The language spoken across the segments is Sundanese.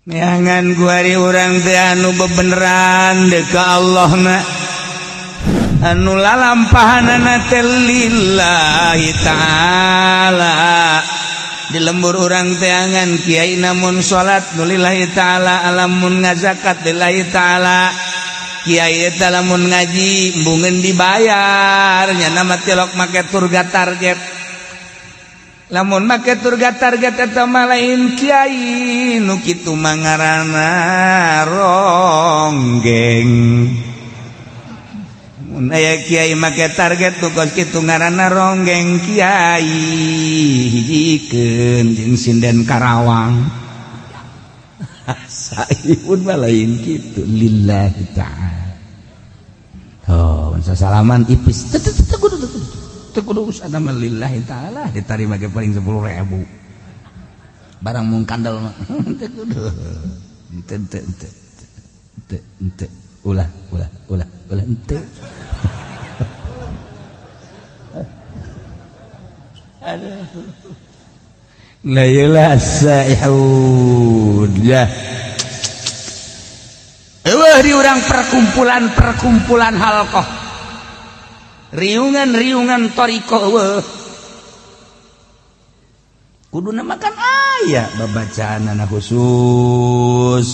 Neangan kuari urang teh anu bebeneran deuk ka Allah na anu lalampahanana teh lillahi ta'ala. Di lembur urang teangan kiai namun salat nu lillahi ta'ala, alamun ngazakat lillahi ta'ala. Kiai eta lamun ngaji embungeun dibayar nya nama tilok make turga target. Lamun make turga target eta mah lain kiai nu kitu mah ngaranna ronggeng. Mun aya kiai make target nu kos kitu ngaranna ronggeng kiai, hijikeun jeung sinden Karawang. Saipun mah lain kitu, lillahi ta'ala. Oh, salaman ipis. Teu teu teu kudu teu kudu urusan mah lillahi ta'ala diterima ge paling 10.000. Barang mung kandel mah teu kudu. Teu teu teu teu teu ulah ulah ulah ulah henteu. Aduh. La ilaha saihun ya. Eueuh di urang perkumpulan-perkumpulan halqah. Riungan-riungan thariqah eueuh. Kuduna makan aya babacaanana khusus,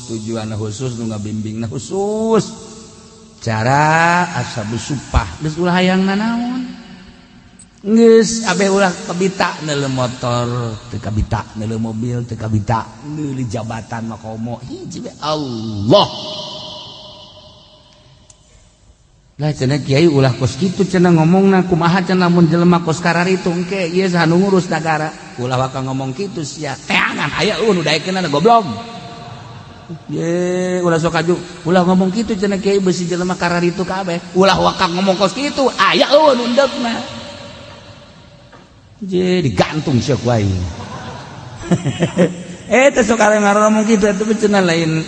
tujuan khusus nu ngabimbingna khusus. Cara ashabus supah geus ulah hayang nanaon. Geus abeh ulah kabita neuleuh motor, teu kabita neuleuh mobil, teu kabita neuleuh jabatan mah komo hiji we Allah. Lah cenah kiai ulah kos kitu cenah ngomongna kumaha cenah lamun jelema kos kararitu engke ieu saha nu ngurus nagara. Ulah waka ngomong kitu sia teangan aya eueuh nu daekeunana goblok. Ye ulah sok aju ulah ngomong kitu cenah kiai beusi jelema kararitu kabeh. Ulah waka ngomong kos kitu aya eueuh nu endeukna. Je digantung sia ku aing. Eh teh sok ngomong kitu eta cenah lain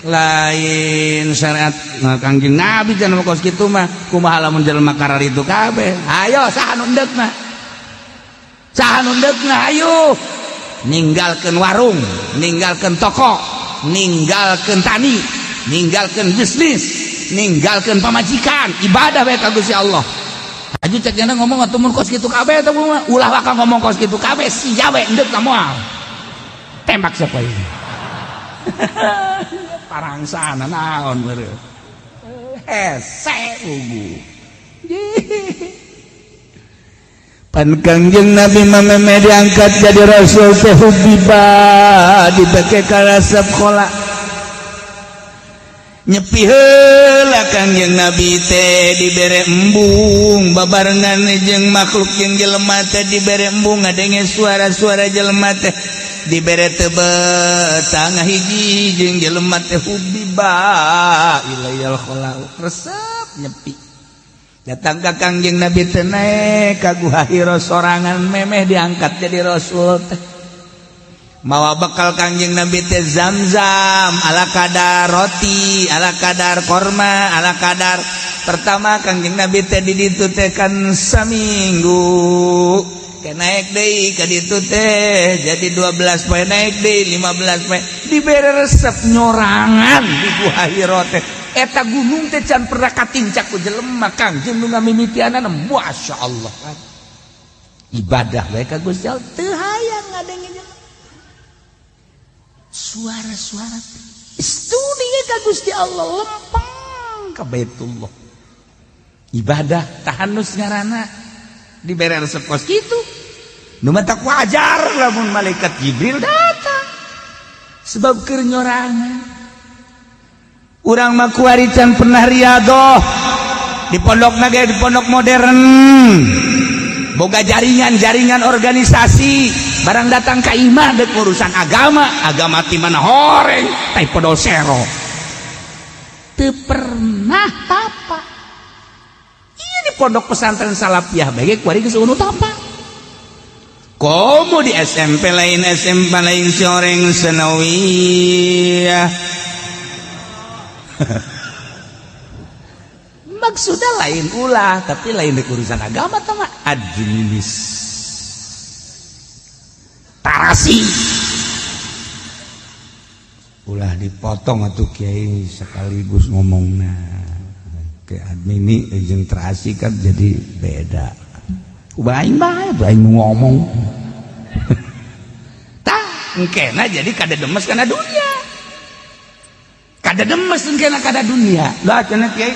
lain syariat Kangjeng Nabi cenah kos kitu mah kumaha lamun jelema kararitu kabeh. Ayo saha nu endeukna? Saha nu endeukna ayo. Ninggalkeun warung, ninggalkeun toko, ninggalkeun tani, ninggalkeun bisnis, ninggalkeun pamajikan, ibadah bae ka Gusti Allah. Aju cek jana ngomong atuh mun kos kitu kabeh eta mah ulah waka ngomong kos kitu kabeh sia we endeuk ka moal. Tembak siapa ini? Parangsana naon meureun. Hese ugu. Pan Kangjeng Nabi mah meme diangkat jadi rasul teh hubiba dibeke ka sekolah. Nyepi heula Kangjeng Nabi teh dibere embung babarengan jeung makhluk jeung jelema teh dibere embung ngadenge suara-suara jelema teh dibere tebet tangah hiji jeung jelema teh hubiba ilayal khala resep nyepi. Datang ka Kangjeng Nabi teh naek ka Guha Hira sorangan memeh diangkat jadi rasul teh. Mawa bekal Kangjeng Nabi teh zam-zam ala kadar roti, ala kadar korma, ala kadar. Pertama Kangjeng Nabi teh di ditu teh kan saminggu. Ke naik deui ka ditu teh jadi 12 poe, naik deui 15 poe. Dibere resep nyorangan di Guha Hira teh. Eta gunung teh can pernah katincak ku jelema Kangjeng nu ngamimitianana masya Allah. Ibadah bae ka Gusti Allah teu hayang ngadenge jelema. Suara-suara studi ka Gusti Allah lempeng ka Baitullah. Ibadah tahanus ngaranna dibere resep kos kitu. Nu matak wajar lamun malaikat Jibril datang. Sebab keur nyorangan. Urang mah kuari can pernah riadoh. Di pondok ge di pondok modern. Boga jaringan-jaringan organisasi, barang datang ka imah dek urusan agama, agama ti mana horeng, tai podol sero. Teu pernah tapa. Iya di pondok pesantren Salafiyah bae kuari geus eueuh tapa. Komo di SMP lain SMP lain soreng senawiyah. Maksudnya lain ulah tapi lain di urusan agama sama administrasi. Ulah dipotong atuh kiai sekaligus ngomongna. Ke admini jeung terasi kan jadi beda. Aing bae aing ngomong. Tah, engkena jadi kada demes kana dunia. Kada demes engkena kada dunia. Lah cenah kiai,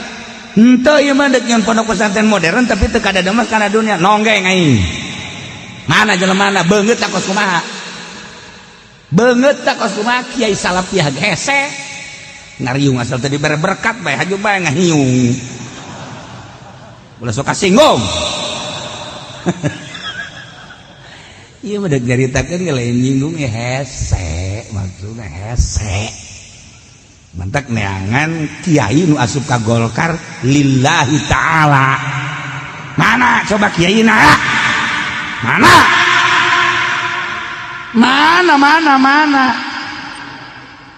henteu ieu mah deuk nyeun pondok pesantren modern tapi teu kada demes kana dunia. Nonggeng aing. Mana jelema mana beungeut tak kos kumaha? Beungeut tak kos kumaha kiai salafiyah hese. Ngariung asal teu dibere berkat bae haju bae ngahiung. Ulah sok kasinggung. Ieu mah deuk nyaritakeun ge lain nyinggung ya hese, maksudna hese. Mantak neangan kiai nu asup ka Golkar lillahi ta'ala. Mana coba kiai na? Mana? Mana mana mana?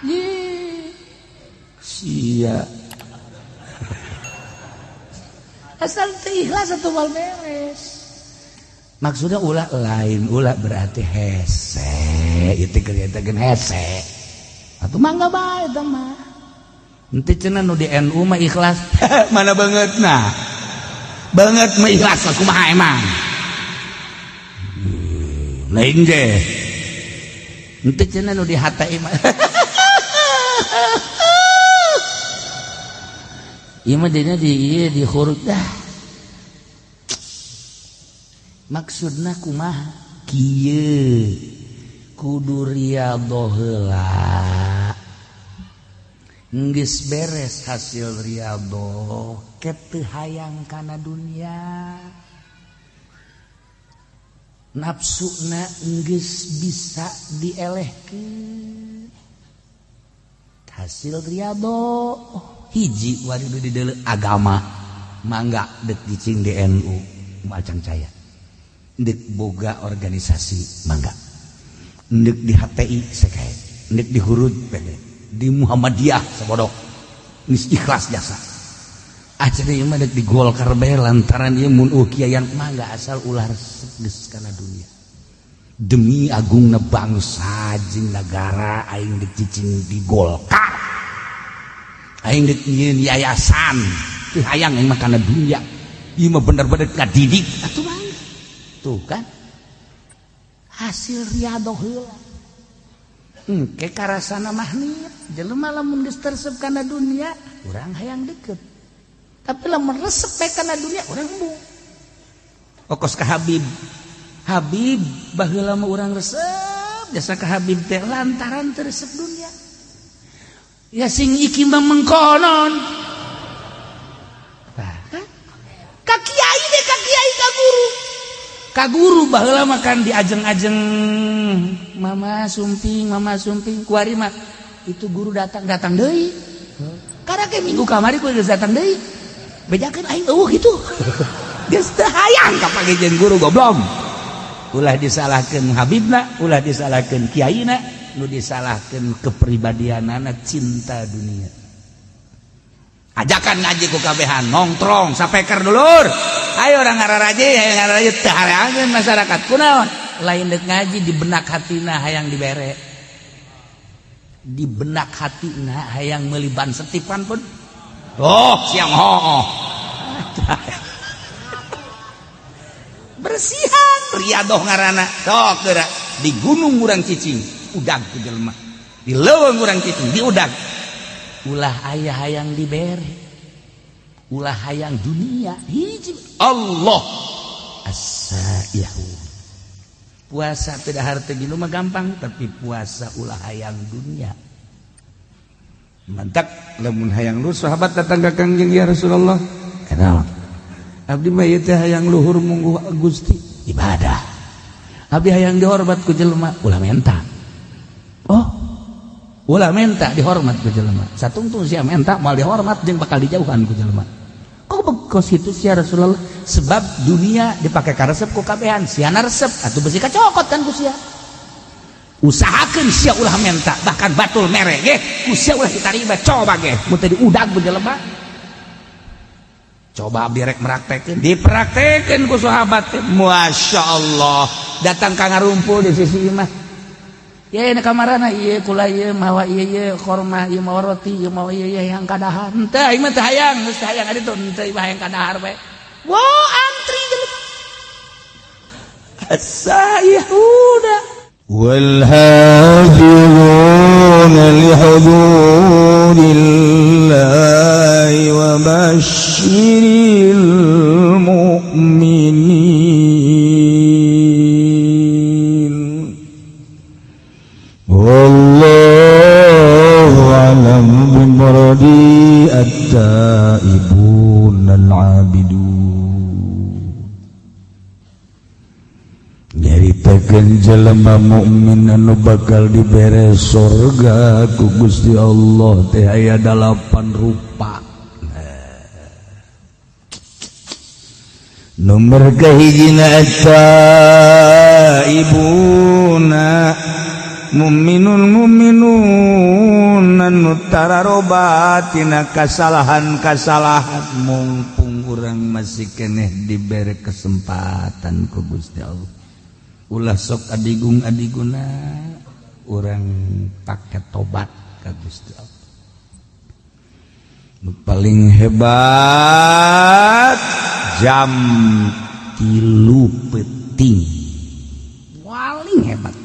Ih, sia. Asal teu ikhlas atuh moal beres. Maksudnya ulah lain ulah berarti hese, itu kelihatan hese. Atuh mangga bae eta mah. Henteu cenah nu di NU mah ikhlas. Mana bangetna? Banget mah ikhlas kumaha emang? Lain ge. Henteu cenah nu di HTI mah. Ieu mah dina di ieu di huruf dah. Maksudna kumaha? Kieu kudu riyadhoh heula. Geus beres hasil riyadhoh, ke teu hayang kana dunia. Nafsuna geus bisa dielehkeun. Hasil riyadhoh hiji wari di deuleu agama mangga deuk cicing di NU macang caya. Deuk boga organisasi mangga. Deuk di HTI sekae, deuk di Hurud pede, di Muhammadiyah sabodok. Geus ikhlas jasa. Ah cenah ieu mah deuk di Golkar bae lantaran ieu mun kiaian mangga asal ulah resep geus kana dunia. Demi agungna bangsa jeung nagara aing deuk cicing di Golkar. Aing deuk nyieun yayasan teu hayang aing mah kana dunia. Ieu mah bener-bener ngadidik atuh mangga. Tuh kan hasil riyadhoh heula. Engke karasana mahnit jelema lamun geus teresep kana dunia urang hayang deket. Tapi lamun resep bae kana dunia urang embung. Okos ka Habib. Habib baheula mah urang resep jasa ka Habib teh lantaran teu resep dunia. Ya sing iki mah mengkonon. Tah kan? Ka kiai deh, ka kiai ka guru. Ka guru baheula mah kan diajeng-ajeng mama sumping kuari mah itu guru datang datang deui. Karena ke minggu kamari ku geus datang deui. Bejakeun aing eueuh kitu. Geus teu hayang ka pake jeung guru goblok. Ulah disalahkeun Habibna, ulah disalahkeun kiaina, nu disalahkeun kepribadianana cinta dunia. Ajakan ngaji ku kabehan nongtrong sapeker dulur. Ayo orang ngararaje, ayo ngararaje teu hareangeun masyarakat. Kunaon? Lain deuk ngaji di benak hatina hayang dibere. Di benak hatina hayang meuli ban setipan pun. Oh, siang hooh. Bersihan riadoh ngaranna. Sok geura di gunung urang cicing, udag ku jelema. Di leuweung urang cicing, diudag. Ulah aya hayang dibere. Ulah hayang dunia hiji Allah as-saihu. Puasa tidak harta gini mah gampang, tapi puasa ulah hayang dunia. Mantak lamun hayang lu sahabat datang ka Kangjeng ya Rasulullah. Kenal. Abdi mah ieu teh hayang luhur mungguh Gusti ibadah. Abdi hayang dihormat ku jelema ulah menta. Oh, ulah menta dihormat ku jelema. Satungtung sia menta moal dihormat jeung bakal dijauhan ku jelema. Kok bekos kitu sia Rasulullah? Sebab dunia dipake karesep ku kabehan, sia resep atuh besi kacokot kan ku sia. Usahakeun sia ulah menta, bahkan batul mere ge ku sia ulah ditarima, coba ge mun teu diudag ku jelema. Coba abdi rek meraktekeun, dipraktekeun ku sahabat teh. Masya Allah, datang ka ngarumpul di sisi imah. Ya ini kamarana ieu kula ieu mawa ieu ieu korma ieu mawa roti ieu mawa ieu ieu yang kadahar. Henteu aing mah teu hayang, geus teu hayang adi tuh henteu ieu hayang kadahar bae. Wah, antri jelema. Asa Yahuda. والحافظون لحدود الله وبشر المؤمنين. والله أعلم بمرادي التائبون العابدون. Nyaritakeun jelema mukmin anu bakal dibere sorga ku Gusti Allah teh aya dalapan rupa. Nomor kahijina ibuna muminun muminun anu tararobat tina kasalahan-kasalahan, mumpung urang masih keneh dibere kesempatan ku Gusti Allah, ulah sok adigung adiguna, urang pakai tobat ka Gusti Allah. Nu paling hebat jam 3 peting, paling hebat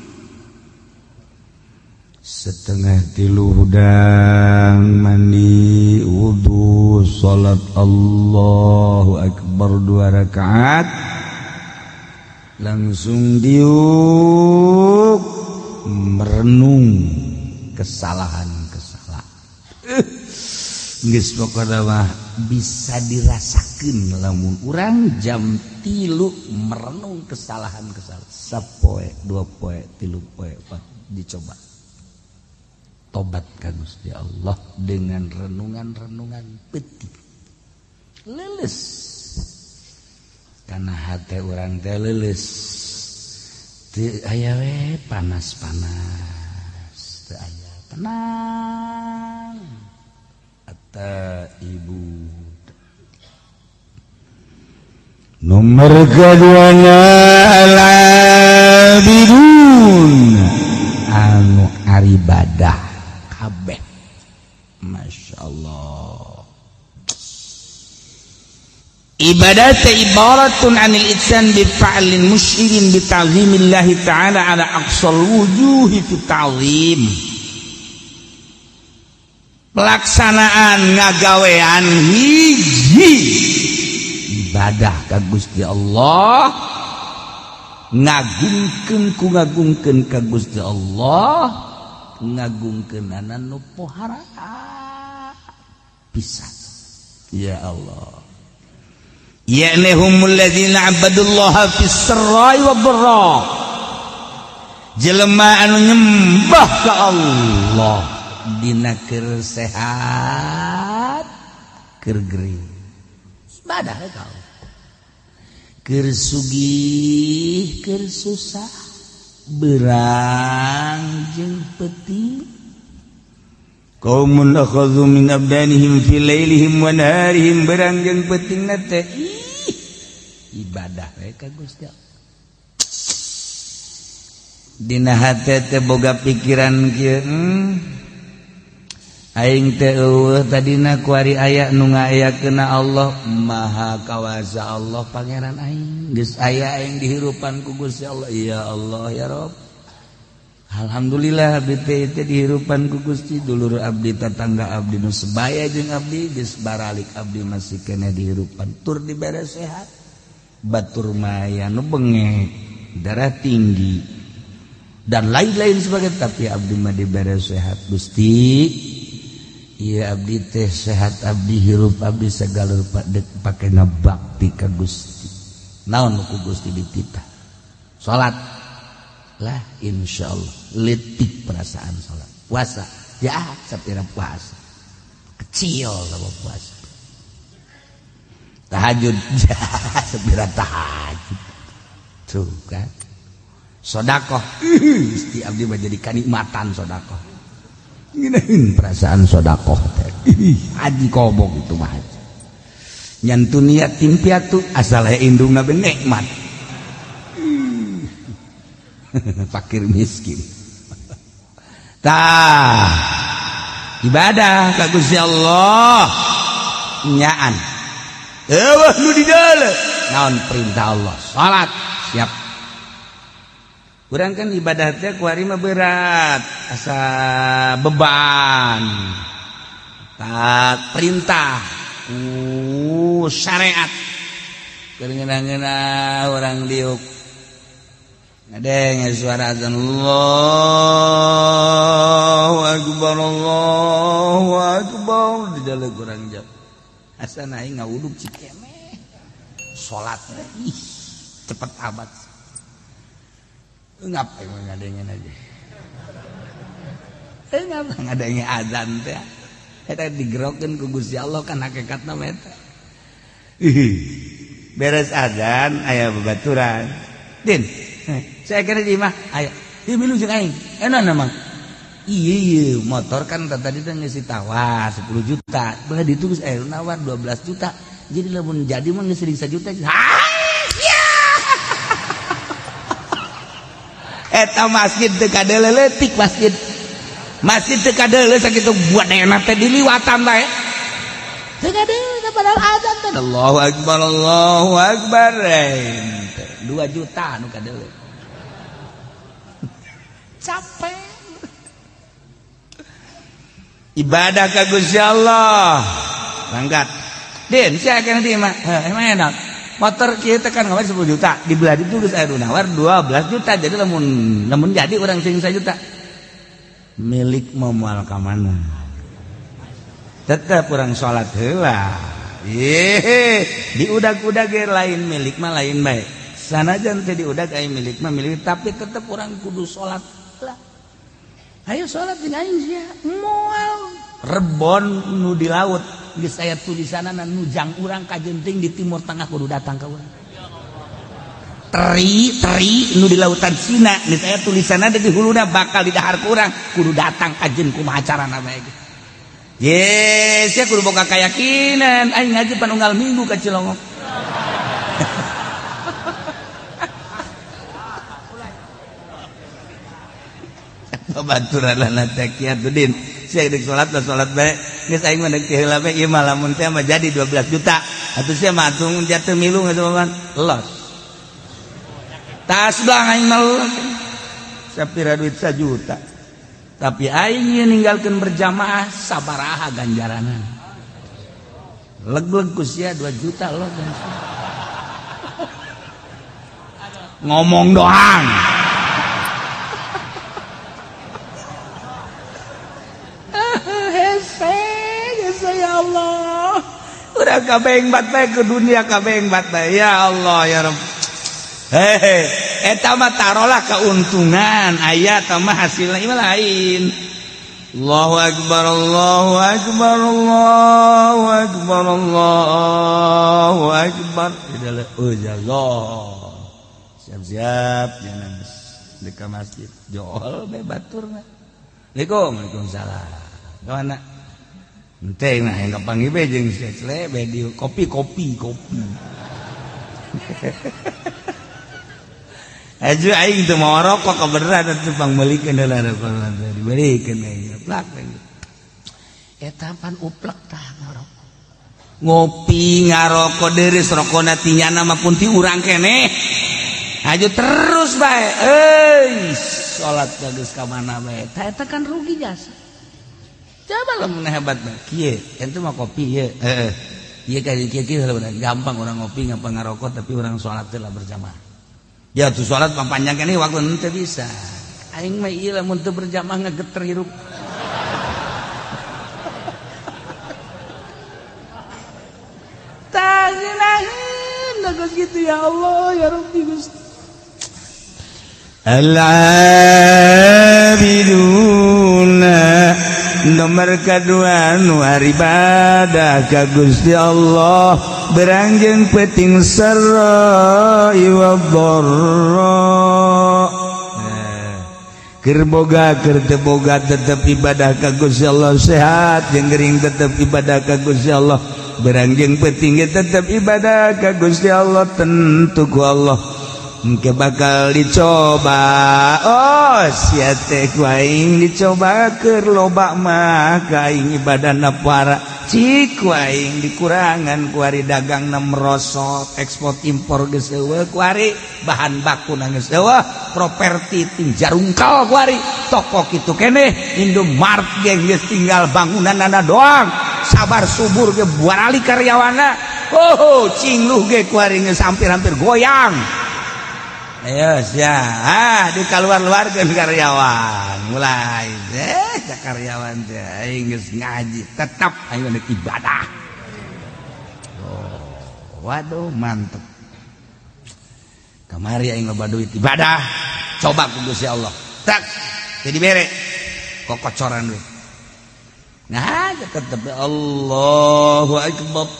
2.30 hudang mandi, wudhu, salat, Allahu Akbar dua rakaat, langsung diuk merenung kesalahan-kesalahan. Geus pokona mah bisa dirasakeun lamun urang jam 3 merenung kesalahan-kesalahan, sapoe, 2 poe, 3 poe, empat, dicoba tobat ka Gusti Allah dengan renungan-renungan peuting, leuleus karena hati urang teh leuleus, teu aya we panas-panas, teu aya, tenang. Ibu nomor keduanya al-abidun anu aribadah kabeh. Masya Allah, ibadah ibaratun anil ityan bi fa'lin musyirin bi ta'zimillahi ta'ala ala aqsal wujuhi fi ta'zim. Pelaksanaan ngagawean hiji ibadah ka Gusti Allah, ngagungkeun ku ngagungkeun ka Gusti Allah, ngagungkeunana nu pohara pisan. Ya Allah, ya'ni humul ladzina abadullaha fis sarra'i wad dharra, jelema anu nyembah ka Allah dina keur sehat, keur gering, ibadah ka Allah, keur sugih, keur susah, berang jeung peuting. Qaumun akhadhu min abdanihim fi lailihim wa naharihim, berang jeung peutingna teh ih ibadah we ka Gusti Allah. Dina hate teh boga pikiran kieu, aing teh eueuh tadina, kuari aya nu ngayakeuna Allah Maha Kawasa, Allah Pangeran aing, geus aya aing dihirupan ku Gusti Allah. Ya Allah, ya Rob, alhamdulillah abdi teh teh dihirupan ku Gusti. Dulur abdi, tatangga abdi nu sebaya jeung abdi geus baralik, abdi masih keneh dihirupan tur dibere sehat. Batur maya nu bengek, darah tinggi, dan lain-lain sebagainya, tapi abdi mah dibere sehat. Gusti, iya abdi teh sehat, abdi hirup, abdi segala rupa dek pake ngabakti ka Gusti. Naon ku Gusti dititah? Salat lah, insyaallah letik perasaan salat. Puasa ya sapira puasa kecil sama puasa. Tahajud ya sapira tahajud tuh kan. Sodakoh, Gusti, abdi mah jadi kanikmatan sodakoh. Ngeunaheun perasaan sodakoh teh. Haji kobok itu mah haji. Nyantu niat tim piatu asal aya indungna be nikmat. Fakir miskin. Tah, ibadah ka Gusti Allah nyaan. Euweuh nu di dalam. Naon perintah Allah? Salat. Siap. Urang kan ibadah teh kuari mah berat, asa beban. Tak perintah ku syariat. Keur ngeunah-ngeunah urang diuk. Ngadenge suara azan, Allahu akbar, Allahu akbar, di dalam kurang jam. Asa aing ngawuduk cikeme. Salat ih cepet amat. Ngapain ngadengen aja. Ngapa ngadenge azan teh. Eta digerokeun ku Gusti Allah kan hakikatna mah eta. Beres azan aya babaturan. Din, saya kira di imah aya. Ieu milu jeung aing. Enak emang. Iya, iya, motor kan tadi teh geus ditawar 10 juta. Belah ditu geus aya nawar 12 juta. Jadi lamun jadi mah geus 1 juta. Ya. Eta masjid teu kadeuleu leutik masjid. Masjid teu kadeuleu sakitu buat teh diliwatan bae. Teu kadeuleu padahal azan teh. Allahu akbar, Allahu akbar. 2 juta nu kadeuleu. Capek. Ibadah ka Gusti Allah. Mangkat. Din, sia kena di mah. Emang enak. Motor kieu teh kan ngawar 10 juta, dibelah ditu geus aya nu nawar 12 juta. Jadi lamun lamun jadi urang sing 1 juta. Milik mau moal ka mana? Tetep urang salat heula. Ye, diudag-udag ge lain milik mah lain bae. Sanajan teh diudag aya milik mah milik, tapi tetep urang kudu salat lah. Ayo salat jeung aing sia. Moal rebon nu di laut geus aya tulisanana nujang urang kajenting di Timur Tengah kudu datang ka urang. Teri teri nu di lautan Cina geus aya tulisanna di huluna bakal didahar ku urang kudu datang kajen kumaha carana bae ge. Yes, sia kudu boga keyakinan aing ngaji panunggal minggu ka Cilongok. Babaturan teh kiatudin. Sia deuk salat lah salat bae. Geus aing mah deuk heula bae ieu mah lamun teh mah jadi 12 juta. Atuh sia mah atuh jatuh milu geus mah los. Tas belang aing mah los. Sapira duit 1 juta. Tapi aing ieu ninggalkeun berjamaah sabaraha ganjaranna. Leg-leg ku sia 2 juta los. Ngomong doang. Ya Allah, udah kabeng bat bae ke dunia kabeng bat bae. Ya Allah ya Rabb. Hehe, eta mah tarolah keuntungan aya eta mah hasilna ieu lain. Allahu akbar, Allahu akbar, Allahu akbar, Allahu akbar. Oh ya Allah. Siap-siap jangan di ka masjid. Jol bae baturna. Assalamualaikum, waalaikumsalam. Ka mana? Ente nah yang kapanggih be jeung si Cle be di kopi kopi kopi. Aju aing teu mawa rokok kebeneran atuh pangmeulikeun heula rokok dibelikeun aing plak. Eta pan uplek tah ngarokok. Ngopi ngarokok deureuh rokona tinyana mah pun ti urang keneh. Aju terus bae. Euy, salat geus ka mana bae. Tah eta kan rugi jasa. Coba lah mun hebat mah kieu, ente mah kopi ye. Heeh. Ieu ka kieu kieu gampang orang ngopi gampang ngarokok tapi orang salat teh lah berjamaah. Ya tuh salat mah panjang keneh waktu henteu bisa. Aing mah ieu lamun teu berjamaah ngageter hirup. Tah ngeunaheun geus kitu ya Allah ya Rabbi Gusti. Al-abiduna nomor kedua nu ibadah ka Gusti Allah berangjeng peting sarra wa dharra. Keur boga keur teu boga tetep ibadah ka Gusti Allah, sehat jeung gering tetep ibadah ka Gusti Allah, berangjeng peting ge tetep ibadah ka Gusti Allah, tentu ku Allah Engke bakal dicoba. Oh, sia teh ku aing dicoba keur loba mah ka aing ibadahna para. Cik ku aing dikurangan kuari, dagangna merosot, ekspor impor geus euweuh kuari, bahan baku geus euweuh, properti ting jarungkal kuari, toko kitu keneh Indomart ge geus tinggal bangunanana doang, Sabar Subur ge baralik karyawanna. Oh, Cingluh ge kuari geus hampir-hampir goyang. Ayo sia, ah dikaluar-luarkeun karyawan. Mulai cak karyawan teh aing geus ngaji, tetap aing rek ibadah. Oh, waduh, mantep. Kamari aing loba duit ibadah. Coba ku Gusti Allah. Tak jadi bere kokocoran duit. Nah, tetep Allahu Akbar.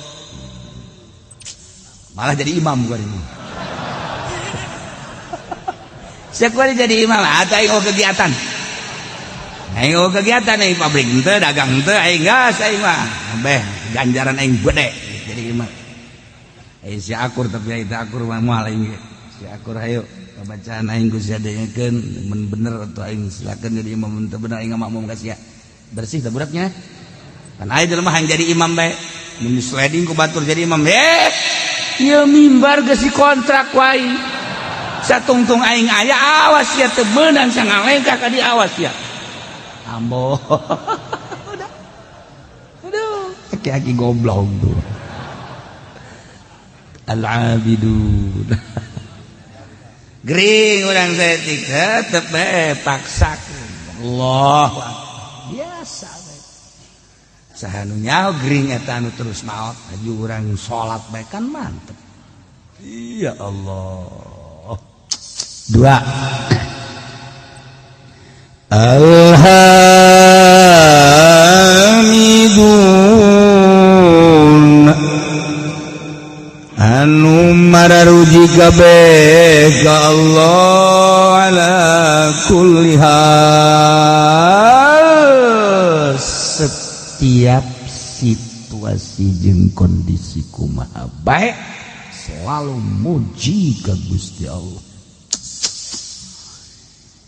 Malah jadi imam gua ini. Siapa jadi imam atau aing kegiatan? Aing kegiatan aing pabrik henteu, dagang henteu, aing gas aing mah. Beh, ganjaran aing gede jadi imam. Eh si akur tapi aing teu akur mah moal aing ge. Si akur hayu bacaan aing ku sia dengekeun mun bener atau aing silakeun jadi imam, mun teu bener aing makmum ka sia. Bersih teh buraknya. Kan aya jelema hayang jadi imam bae. Mun sliding ku batur jadi imam. Eh, ieu mimbar geus dikontrak ku aing. Satungtung aing aya awas ya teu meunang sangalengkah ka dieu, awas ya. Ambo. Udah. Aduh, aki-aki goblok tuh. Al-abidun. Gering urang saeutik tetep bae paksa. Allah. Biasa bae. Saha nu nyaho gering eta anu terus maot, aju urang salat bae kan mantep. Ya Allah. Dua. Alhamidun anu mararuji kabeh ka Allah ala kulli hal, setiap situasi jeung kondisi kumaha bae selalu muji ka Gusti Allah.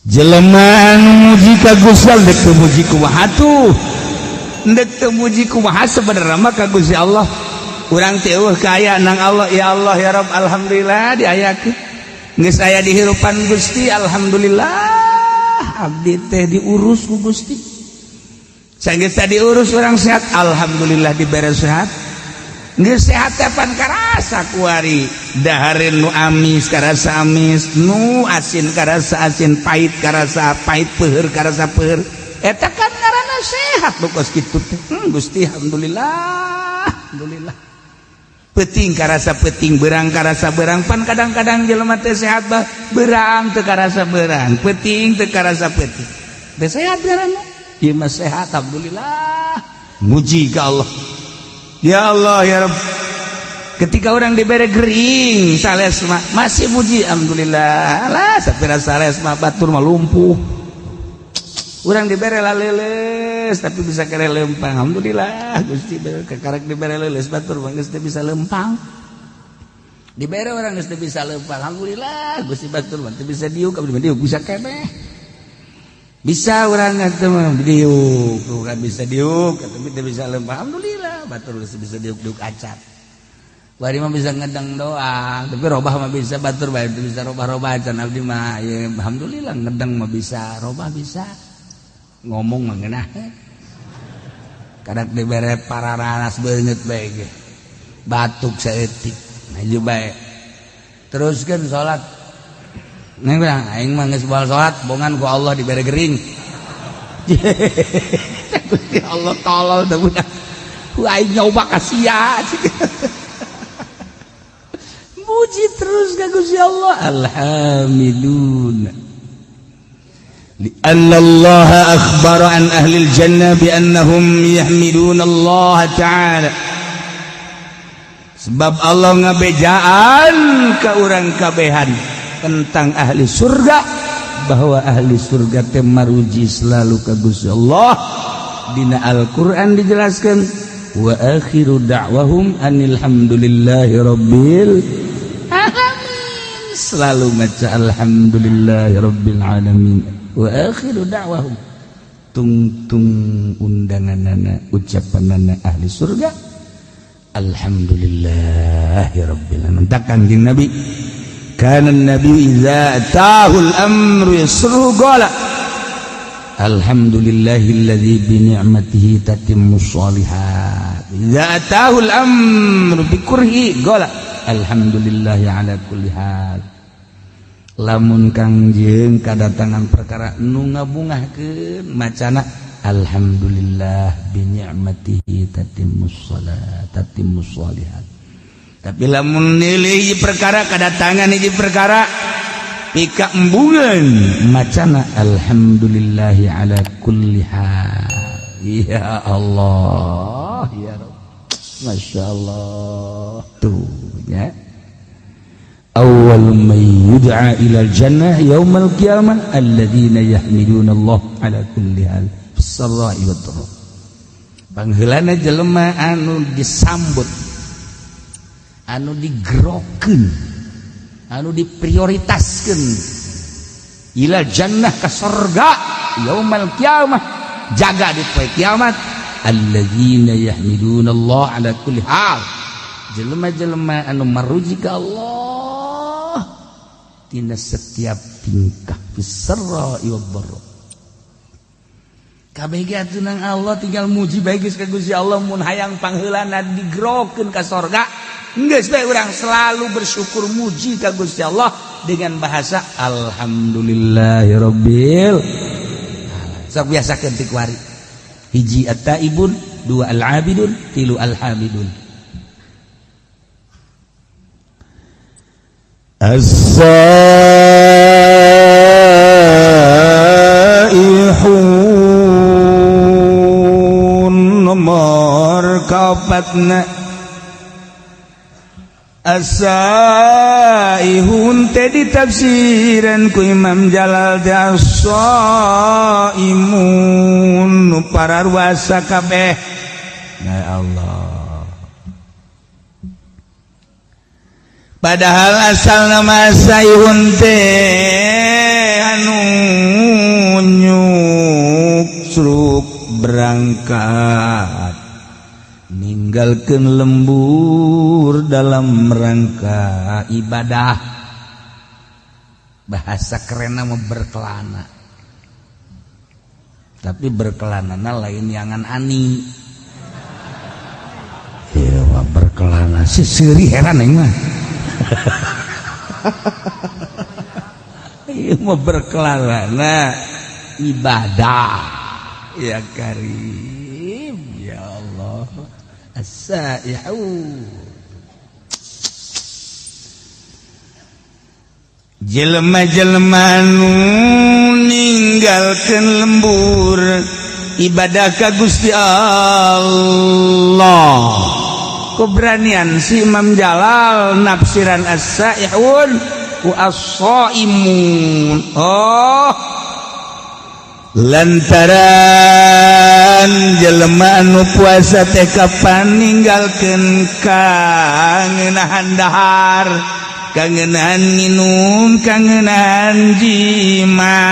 Jelema anu muji ka Gusti Allah dek teu muji kumaha tuh, dek teu muji kumaha sebenarnya mah ka Gusti Allah. Urang teh eueuh kaya nang Allah, ya Allah ya Rabb, alhamdulillah diayakeun geus aya di hirupan Gusti, alhamdulillah abdi teh diurus ku Gusti. Sanggeus diurus urang sehat, alhamdulillah dibere sehat. Geus sehat teh pan karasa kuari, dahareun nu amis karasa amis, nu asin karasa asin, pahit karasa pahit, peuheur karasa peuheur. Eta kan ngaranna sehat nu kos kitu teh. Gusti alhamdulillah, alhamdulillah. Peuting karasa peuting, berang karasa berang. Pan kadang-kadang jelema teh sehat bah berang teu karasa berang, peuting teu karasa peuting. Teh sehat ngaranna. Ieu mah sehat alhamdulillah. Muji ka Allah. Ya Allah ya Rabb. Ketika orang diberi gering sales mah masih muji alhamdulillah. Lah sapira sales mah batur mah lumpuh. Urang dibere laleles tapi bisa kere lempang. Alhamdulillah Gusti kakarek dibere leuleus, batur mah geus teu bisa lempang. Dibere orang geus teu bisa lempang. Alhamdulillah Gusti, batur mah teu bisa diuk, abdi mah diuk bisa keneh. Bisa urang atuh mah diuk, bukan bisa diuk tapi teu bisa lempang. Alhamdulillah batur geus bisa diuk-diuk acan. Bari mah bisa ngedeng doang, tapi robah mah bisa, batur bae teu bisa robah-robah acan. Abdi mah ya alhamdulillah ngedeng mah bisa, robah bisa. Ngomong mah ngeunah. Kadang dibere pararanas beungeut bae ge. Batuk saeutik, maju bae. Teruskeun salat. Neng bilang, aing mah geus baal salat, bongan ku Allah dibere gering. Gusti Allah tolol teh budak. Ku aing nyoba ka sia. Muji terus ka Gusti Allah. Alhamdulillah. لأن الله أخبر عن أهل الجنة بأنهم يحمدون الله تعالى. Sebab Allah ngabejaan ke orang kabehan tentang ahli surga bahwa ahli surga teh maruji selalu ka Gusti Allah. Dina Al-Qur'an dijelaskan wa akhiru da'wahum anil hamdulillahi rabbil alamin. Selalu maca alhamdulillahirabbil alamin wa akhiru da'wahum. Tungtung undanganana ucapanana ahli surga alhamdulillahirabbil alamin. Takkan jeung Nabi kana nabi idza atahul amru yasru qala alhamdulillahilladzi bi ni'matihi tatimmus shalihat. Idza atahul amru bi kurhi qala alhamdulillahi ala kulli hal. Lamun kangjeng kadatangan perkara nu ngabungahkeun macana alhamdulillah bi ni'matihi tatimmus shalat tatimmus shalihat. Tapi lamun nilai hiji perkara kadatangan hiji perkara pika embungan macana alhamdulillahi ala kulli hal. Ya Allah ya Rabb, Masya Allah tuh ya. Awwal man yud'a ila al-jannah yaumal qiyamah alladzina yahmiduna Allah ala kulli hal fis-sarra'i wad-dharra. Pangheulana jelema anu disambut, anu digerokeun, anu diprioritaskeun ila jannah ka sorga yaumal qiyamah, jaga di poe kiamat alladzina yahmiduna Allah ala kulli hal. Jelema-jelema anu maruji ka Allah tina setiap tingkah fisarra wad dharra. Kabeh ge atuh nang Allah tinggal muji bae geus ka Gusti Allah. Mun hayang pangheulana digerokeun ka sorga geus bae urang selalu bersyukur muji ka Gusti Allah dengan bahasa alhamdulillahirabbil alamin. Sok biasakeun ti kuari. Hiji at-taibun, dua al-abidun, tilu al-hamidun. As-saihun nomor kaopatna. As-saihun teh ditafsiran ku Imam Jalal teh as-saimun nu pararuasa kabeh. Ya Allah. Padahal asal nama saihun teh anu nyuksruk berangkat ninggalkeun lembur dalam rangka ibadah. Bahasa kerenna mah berkelana, tapi berkelanana lain yangan ani. Ieu mah berkelana si seuri heran aing mah. Ieu mah berkelana ibadah. Ya Karim, ya Allah. As-saihu jelema-jelema nu ninggalkeun lembur ibadah ka Gusti Allah. Keberanian si Imam Jalal nafsiran as-saihun ku as-saimun. Oh, lantaran jelema anu puasa teh kapan ninggalkeun kangenahan dahar, kangenahan minum, kangenahan jima.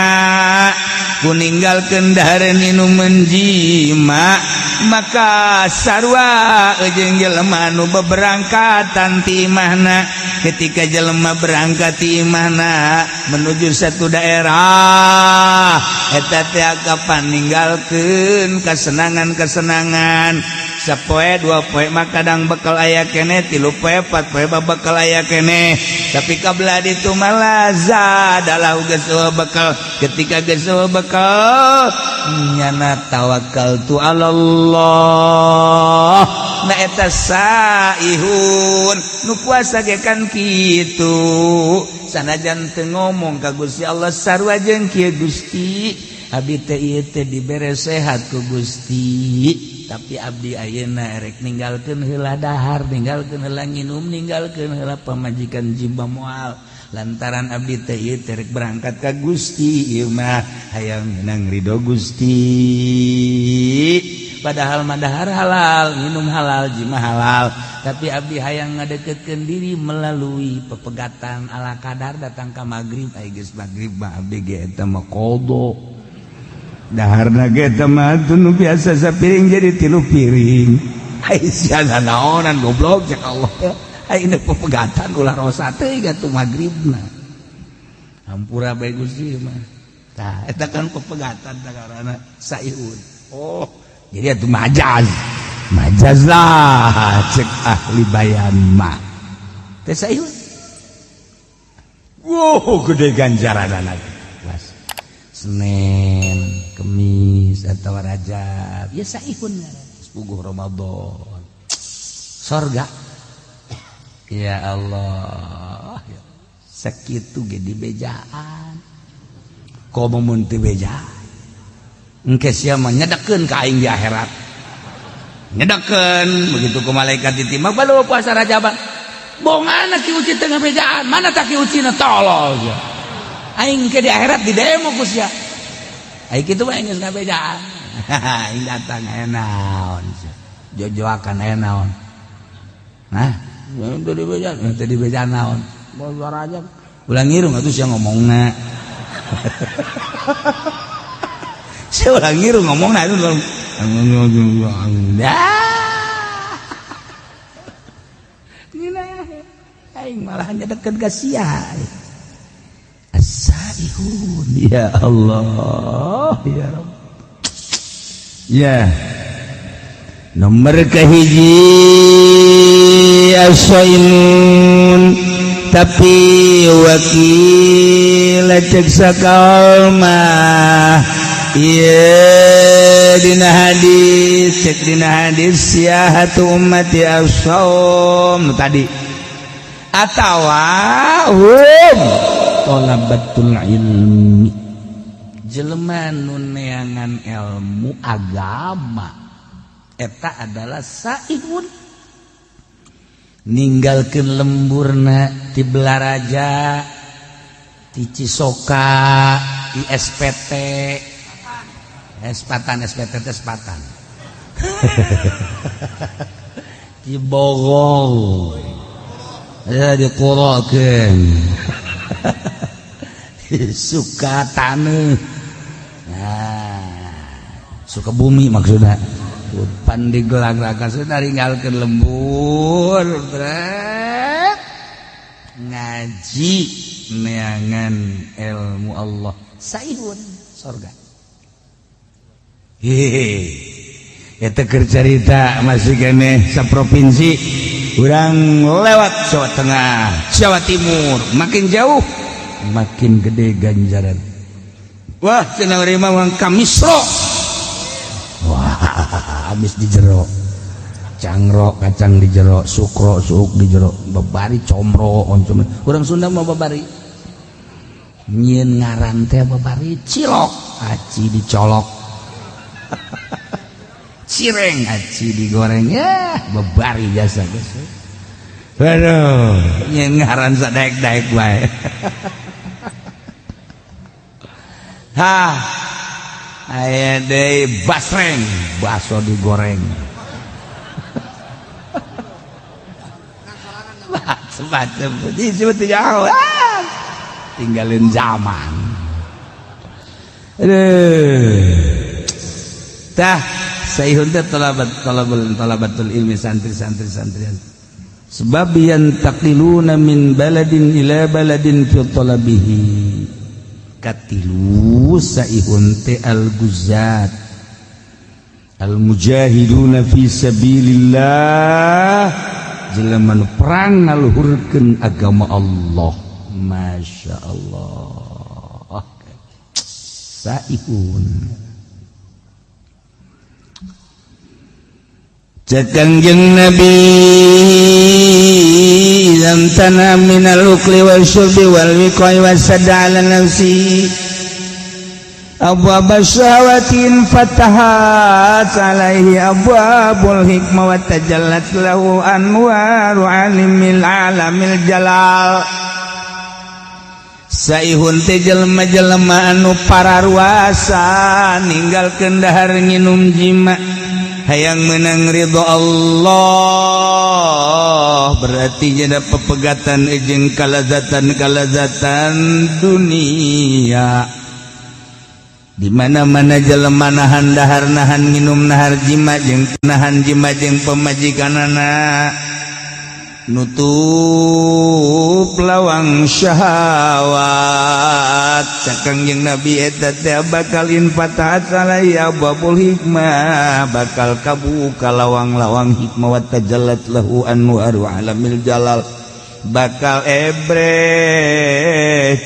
Ku ninggalkeun dahar minum jima, maka sarua jeung jelema anu beberangkatan ti imahna. Ketika jelema berangkat ti imahna menuju satu daerah, eta teh kapan ninggalkeun kesenangan-kesenangan. Sapoe dua poe mah kadang bekal aya keneh, tilu poe empat poe mah bekal aya keneh. Tapi kabla ditu mah zadalah geus bekal. Ketika geus bekal nyana tawakal tu Allah. Na eta saihun nu puasa ge kan kitu, sanajan teu ngomong ka Gusti Allah sarua jeung kieu Gusti abdi teh ieu teh dibere sehat ku Gusti, tapi abdi ayeuna erek ninggalkeun heula dahar, ninggalkeun heula nginum, ninggalkeun heula pamajikan jimba moal, lantaran abdi teh ieu teh rek berangkat ka Gusti ieu mah hayang menang ridho Gusti. Padahal mah dahar halal, minum halal, jima halal, tapi abdi hayang ngadeketkeun diri melalui pepegatan ala kadar datang ka magrib. Ai geus magrib mah abdi ge eta mah qada. Daharna ge eta mah nu biasa sapiring jadi 3 piring. Ai sia naonan goblok cek Allah. Ai ini pepegatan ulah rosa teh atuh magribna. Hampura bae Gusti mah. Tah eta kan pepegatan takarana saihun. Oh, jadi atuh majaz. Majaz lah cek ahli bayan mah. Teh saihun. Wow, gede ganjaranana. Was. Senin, Kemis atau Rajab, ya saihun puguh Ramadan. Sorga. Ya Allah. Sakitu ge dibejaan. Komo mun teu bejaan. Engke sia mah nyedekeun ka aing di akhirat. Nyedekeun begitu ku malaikat ditimbang balu puasa Rajaban. Bongana ki uci teu ngabejaan, mana tak ki ucina tolol sia. Aing ke di akhirat di demo ku sia. Aing kitu mah geus ngabejaan. Aing datang aya naon sia. Jojoakan aya naon. Nah, teu dibejaan, teu dibejaan naon. Puasa Rajab. Ulah ngirung atuh sia ngomongna. Saya ulah ngirung ngomongna itu. Aing malah nyedeket ka sia. As-saihun. Ya Allah, ya Rabb. Ya. Nomor kahiji as-saimun tapi wakil cek sakal mah. Iya dina hadis cek dina hadis siahatu ummati as-saum tadi atawa hum talabatul ilmi jelema nu neangan ilmu agama eta adalah saihun ninggalkeun lemburna ti Belaraja ti Cisoka ti SPT Espatan SPT teh Espatan ti Bogor ya dikurokeun suka taneuh nah suka bumi maksudna pan digelang-gelang sudah tinggalkeun lembur brek ngaji neangan ilmu Allah saihun sorga. Hehehe eta keur carita masih keneh saprovinsi urang lewat Jawa Tengah, Jawa Timur, makin jauh makin gede ganjaran. Wah cenah urang mah ka Misro. Wah habis di jero cangrok kacang di jero sukro suuk di jero babari comro oncom urang Sunda mah babari nyieun ngaran teh babari cilok aci dicolok cireng aci digoreng ya babari jasa geus. Aduh nyieun ngaran sadaek-daek bae. Hah aya deui basreng baso digoreng. Macem-macem jauh tinggalin zaman. Aduh tah saihun teh talabatul ilmi santri-santri santrian sebab yantaqiluna min baladin ila baladin fi talabihi katilu saihun teh al-guzat al-mujahiduna fi sabilillah jelema nu perang ngaluhurkeun agama Allah. Masya Allah saihun. Cek Kangjeng Nabi lam tana minal ukli wal syurbi wal wiqai wasadda ala nafsi abwab syahawatin fatahat alaihi abwabul hikmah wa tajallat lahu anwaru alimil alamil jalal. Saihun teh jelema-jelema anu pararuasa ninggalkeun dahar nginum jima, Hayang menang ridho Allah berarti jadi pepegatan jeung kalazatan-kalazatan dunia. Di mana-mana jelema nahan dahar, nahan minum, nahar jima jeung nahan jima jeung pamajikanana, nutup lawang syahwat. Cek Kangjeng Nabi, eta teh bakal infatahat alaihi abwabul hikmah, bakal kabuka lawang-lawang hikmah, wa tajallat lahu anwaru alamil jalal, bakal ebre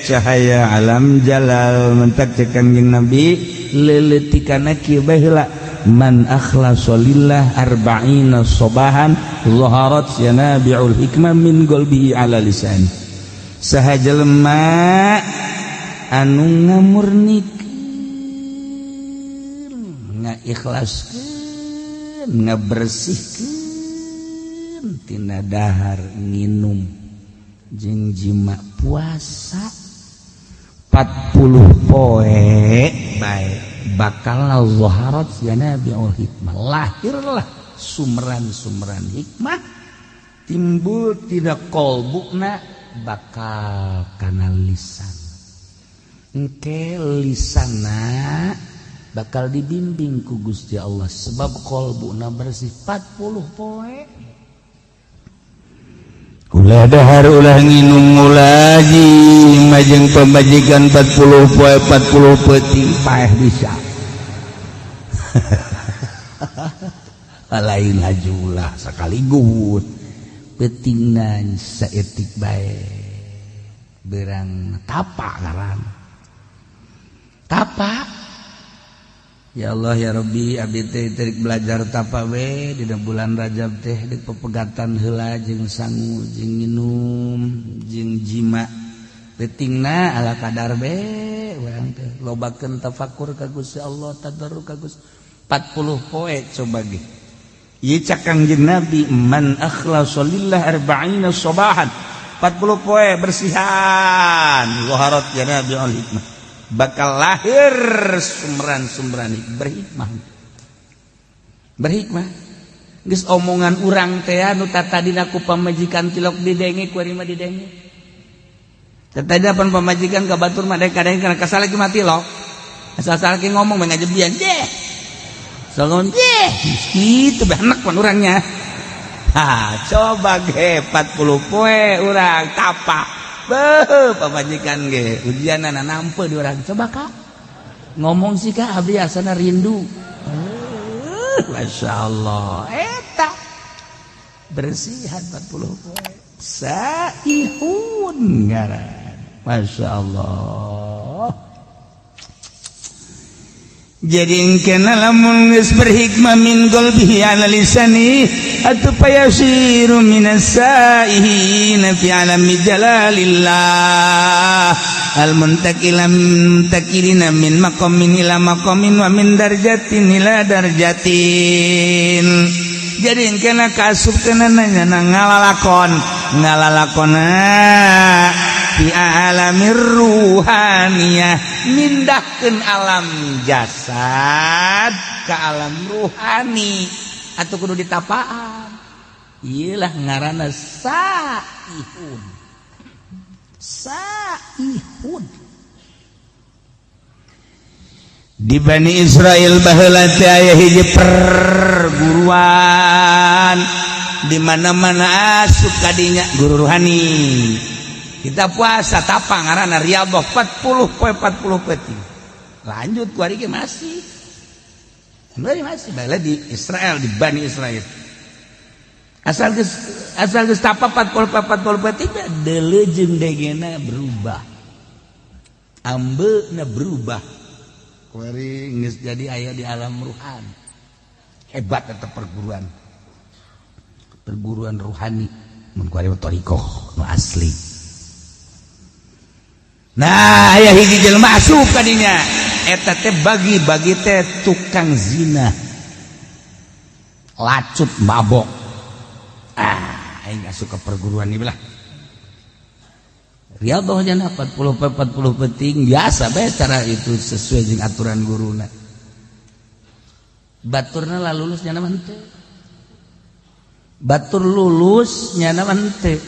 cahaya alam jalal. Mentak cek Kangjeng Nabi, leuleutikanna kieu bae heula: man akhlasa lillah arba'ina sobahan zaharat yanabi'ul hikmah min qalbihi ala lisani. Saha jelema anu ngamurnikeun, ngaikhlaskeun, ngabersihkeun tina dahar, nginum jeung jima, puasa 40 poe bae, bakal zaharat yanabi'ul hikmah, lahirlah sumberan-sumberan hikmah timbul tina kolbuna bakal kana lisan. Engke lisana bakal dibimbing ku Gusti Allah sebab kolbuna bersih 40 poe. Ulah dahar, ulah nginum, ulah jima jeung pamajikan 40 poe 40 peuting, paeh bisa. Lain hajulah sekaligus, peutingna saeutik bae, berang tapa ngaran tapa. Ya Allah ya Rabbi, abdi teh terik belajar tapa we dina bulan Rajab teh, di pepegatan heula jeung sangu jeung minum jeung jima, peutingna ala kadar be. Urang teh lobakeun tafakur ka Gusti Allah, tadarru ka Gusti 40 poe. Coba ge ieu, cak Kangjeng Nabi, man akhlasa lillah arba'ina sabahan, 40 poe bersihan, zaharat yanabi'ul hikmah, bakal lahir sumberan-sumberan berhikmah. Berhikmah geus omongan urang teh anu tatadina ku pamajikan tilok didenge, ku ari mah didenge. Tatadina pan pamajikan ka batur mah kadang kana kasal lagi mati lo, asal-asal lagi ngomong mah ngajebian deh salon deh gitu benek pan urangnya. Ha, coba ge 40 poe urang tapa. Beuh, pamajikan ge ujianana nampe di urang. Coba kak ngomong sih kak, abdi asana rindu. Masya Allah, eta bersihan 40 poe, saihun ngaran. Masya Allah. Jadi kena lamun geus berhikmah min qalbihi ala lisani atuh payasiru minas saihina fi alami jalalillah al muntakila muntakilina min maqamin ila maqamin wa min darjatin ila darjatin. Jadi kena kasup kena nanya ngalalakon ngalalakona fi alamir ruhaniyah, mindahkeun alam jasad ke alam ruhani atau kudu ditapaan. Iyalah ngaranna saihun. Saihun di Bani Israel baheula teh aya hiji perguruan, di mana-mana asup kadinya guru ruhani. Kita puasa tapa ngaranna riyadhah 40 poe 40 peuting. Lanjut ku ari ge masih. Masih baheula di Israel, di Bani Israel. Asal geus tapa 40 poe 40 peuting, deuleu jeung degena berubah. Ambeuna berubah. Kuari geus jadi aya di alam ruhan. Hebat eta perguruan. Perguruan ruhani mun kuari thariqah nu asli. Nah, aya hiji jelema asup ka dinya. Eta teh bagi-bagi teh tukang zina. Lacut mabok. Ah, aing asup ke perguruan ieu lah. Riyadhah jana 40 40 peuting biasa bae, cara itu sesuai jeung aturan guruna. Baturna lah lulus nyana mah henteu. Batur lulus nyana mah henteu.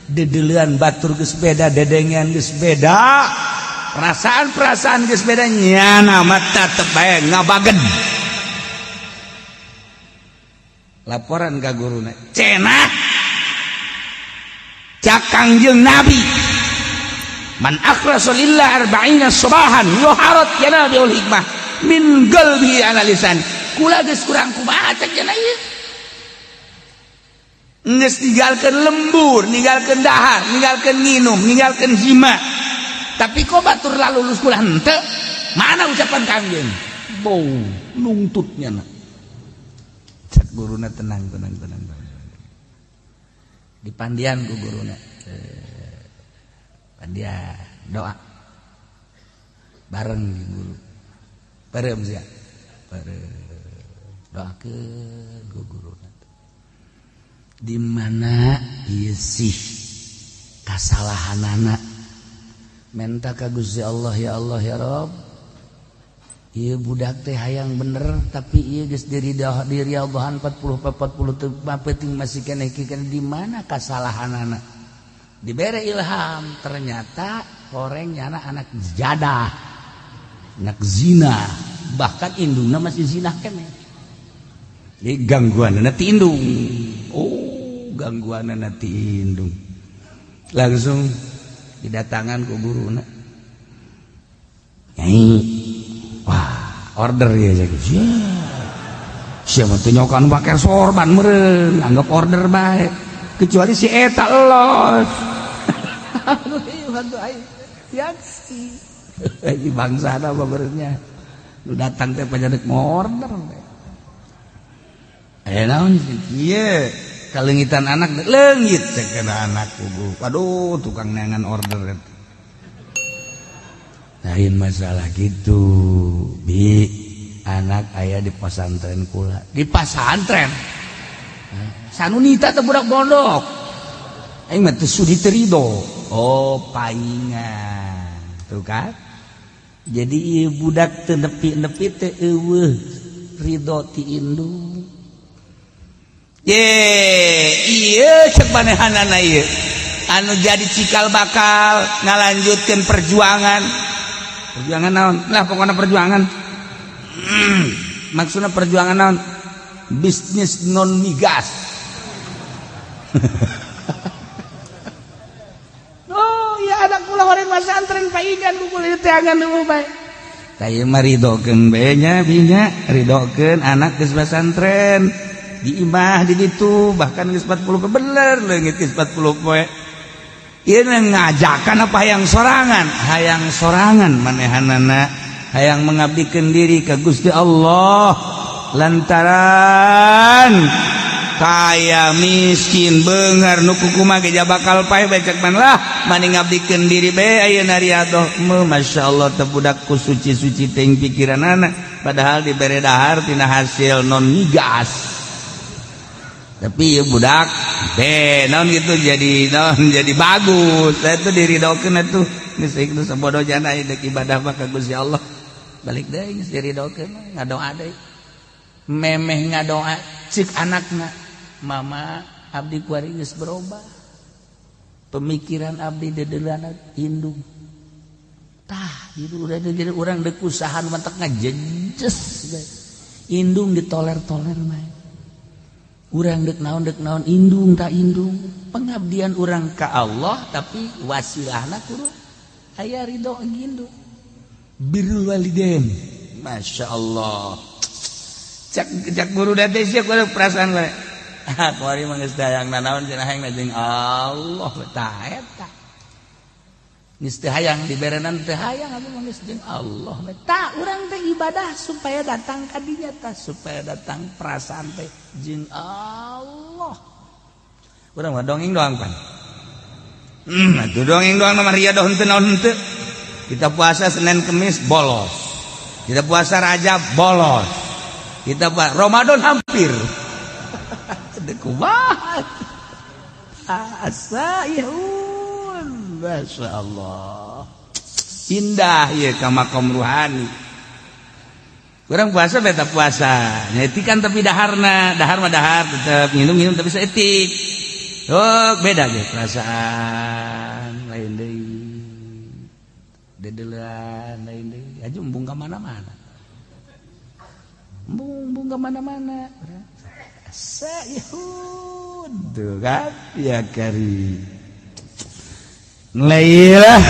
Dedeulean batur geus beda, dedengean geus beda. Perasaan-perasaan geus beda nyana mah tetep bae ngabagen. Laporan ka guruna, cenah cak Kangjeng Nabi man akhlasa lillah arba'ina sabahan yuharat yanabiul hikmah min qalbi analisan. Kula geus kurang kumaha cek cenah ieu. Geus ninggalkeun lembur, ninggalkeun dahar, ninggalkeun nginum, ninggalkeun jima. Tapi kok batur lalulus kula henteu? Mana ucapan Kangjeng? Bau nungtutnya na. Cek guruna tenang tenang tenang. Dipandian ku guruna. Pandian doa. Bareng guru. Bareng sia. Bareng. Doakeun ku guruna. Di mana ieu sih kasalahanana? Menta ka Gusti Allah, ya Allah ya Rabb. Ieu budak teh hayang bener tapi ieu geus diriadhahan 40 teu penting masih keneh di mana kasalahanana? Dibere ilham ternyata horeng nyana anak jadah, anak zina, bahkan indungna masih zina keneh. Jadi gangguanana ti indung. Oh, gangguanana ti indung. Langsung didatangan ku guruna. Nyai, wah, order ya jadi. Siapa tuh nyokan pakai sorban meureun, anggap order bae. Kecuali si eta los. Aduh, bantu aing. Yaksi. Ini bangsa apa beureunya. Nu datang teh pajanek mau order. Naon ieu kaleungitan anak leungit cek kana anak kubu. Waduh, tukang neangan order eta. Lain masalah gitu. Bi anak aya di pesantren kula. Di pesantren. Sanunita teh budak pondok. Aing mah teu sudi teu rido. Oh, paingan. Tuh kan? Jadi ieu budak teu nepi-nepi teh eueuh ridho ti indung. Ye, iya cek manehanana ieu. Anu jadi cikal bakal ngalanjutkeun perjuangan. Perjuangan naon? Lah pokokna perjuangan. Maksudna perjuangan naon? Bisnis non migas. Oh, ya anak kula horeng pasantren paingan ku kula teangan nu bae. Tah ieu mah ridokeun bae nya binya, ridokeun anak geus pasantren. Di imah di ditu bahkan geus 40 bener leungit geus 40 poe. Ieu ngajakan apa hayang sorangan? Hayang sorangan manehanana, hayang mengabdikeun diri ka Gusti Allah lantaran kaya miskin beunghar nu kukumaha ge bakal paeh bae cek man lah mani ngabdikeun diri bae ayeuna riadoh. Masyaallah teh budak ku suci-suci teuing pikiranana padahal dibere dahar tina hasil non migas. Tapi ya budak deh naon gitu jadi naon jadi bagus. Saya tuh diridokeun atuh geus geus sabodo jana deuk ibadah mah ka Gusti Allah. Balik deui geus diridokeun ngadoa deui. Memeh ngadoa cek anakna, mama abdi kuari geus berubah. Pemikiran abdi dedeulana indung. Tah, itu udah jadi urang deuk usahaan mentek ngajejes. Indung ditoler-toler mah. Urang dek naon indung tak indung pengabdian urang ka Allah tapi wasilahna kudu aya ridho indung birrul walidain. Masya Allah cak cak guru date sia kudu perasaan bae. Ah kuari mah geus dayang nanaon cenah hayang jeung Allah tah eta geus teu hayang diberenan teu hayang abdi mah geus jeung Allah tah urang teh ibadah supaya datang ka dinya tah supaya datang perasaan teh jeung Allah. Urang mah dongeng doang pan. Atuh dongeng doang mah riadoh henteu naon henteu. Kita puasa Senin Kemis bolos. Kita puasa Rajab bolos. Kita puasa Ramadan hampir. Deuk kumaha? Asa ihun. Masya Allah. Indah ya ka makom ruhani. Kurang puasa beta puasa. Nyetikan tapi daharna, dahar mah dahar tetep nginum-nginum tapi saeutik. Oh, beda ge perasaan lain deui. Dedeulean lain deui. Aju embung ka mana-mana. Embung ka mana-mana. Saihun tuh kan ya kari. Lailah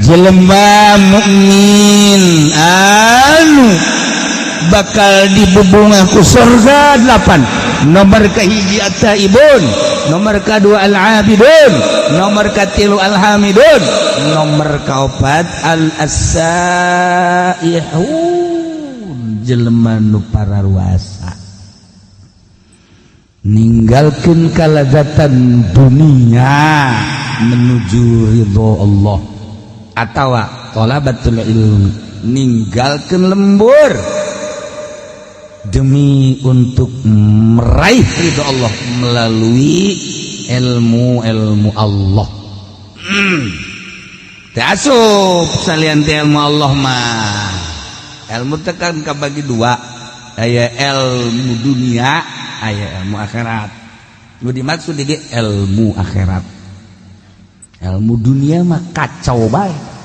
jelema mukmin anu bakal dibubungah ku surga 8. Nomor kahiji at-taibun, nomor kadua al-abidun, nomor katilu al-hamidun, nomor kaopat al-asaihun, jelema nu pararuasa ninggalkeun kalazatan dunia menuju ridho Allah, atawa thalabatul ilmi ninggalkeun lembur demi untuk meraih ridho Allah melalui ilmu-ilmu Allah. Teu asup salian ti ilmu Allah mah. Ilmu teh kan kabagi dua, aya ilmu dunia, aya ilmu akhirat. Nu dimaksud di ilmu akhirat. Ilmu dunia mah kacau bae.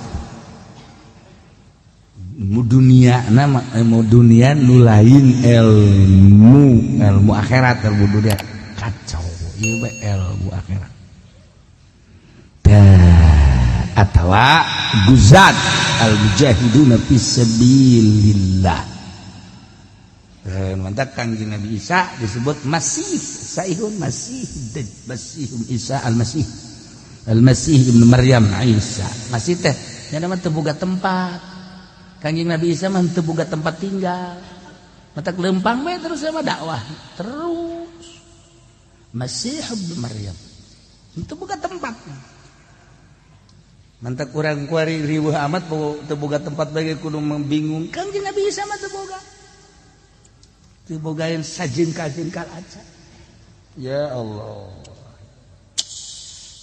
Ilmu dunia nama ilmu dunia nu lain ilmu ilmu akhirat, ilmu dunia kacau ieu bae ilmu akhirat. Tah atawa guzat al mujahiduna fisabilillah. Mantap Kangjeng Nabi Isa disebut Masih, Saihun Masih, Masih Isa Al-Masih. Al-Masih Ibnu Maryam Isa. Masih teh nya mah teu boga tempat. Kangjeng Nabi Isa mah teu boga tempat tinggal. Matak lempang bae terus sama dakwah terus. Masih Ibnu Maryam. Teu boga tempat. Mantak kurang kuari riweuh amat teu boga tempat bae kudu membingung. Kangjeng Nabi Isa mah teu boga. Teu bogaeun sajengkal-jengkal aja. Ya Allah.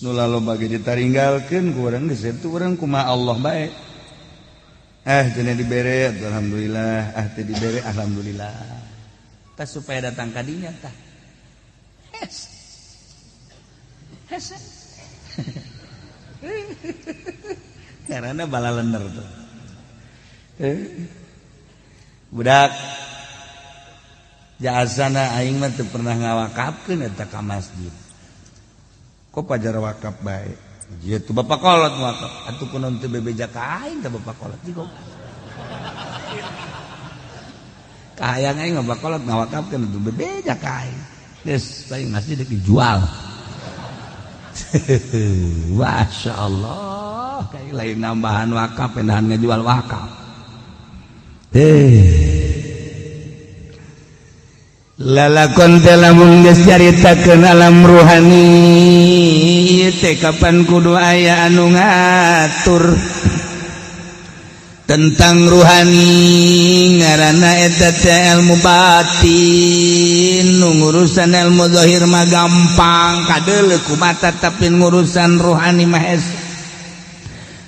Nu laloba ge ditaringgalkeun ku urang geus eta urang kumaha Allah bae. Ah cenah dibere alhamdulillah, ah teu dibere alhamdulillah. Tah supaya datang ka dinya tah. Hes. Hes. Karena balalener tuh. Budak jasana aing mah teu pernah ngawakafkeun eta ka masjid. Kok pajar wakaf bae? Ieu tuh bapak kolot wakaf. Atuh kunaon teu bebeja ka aing teh bapak kolot jigo. Kahayang aing mah bapak kolot ngawakafkeun atuh bebeja ka aing. Geus paling masjid dijual. Masya Allah, kayak lain nambahan wakaf, pindahan ngejual wakaf. Lalakon teh lamun geus caritakeun alam ruhani ieu teh kapan kudu aya anu ngatur tentang ruhani, ngaranna eta teh ilmu batin. Nu ngurusan ilmu zahir mah gampang kadeuleu ku mata, tapi ngurusan ruhani mah hese.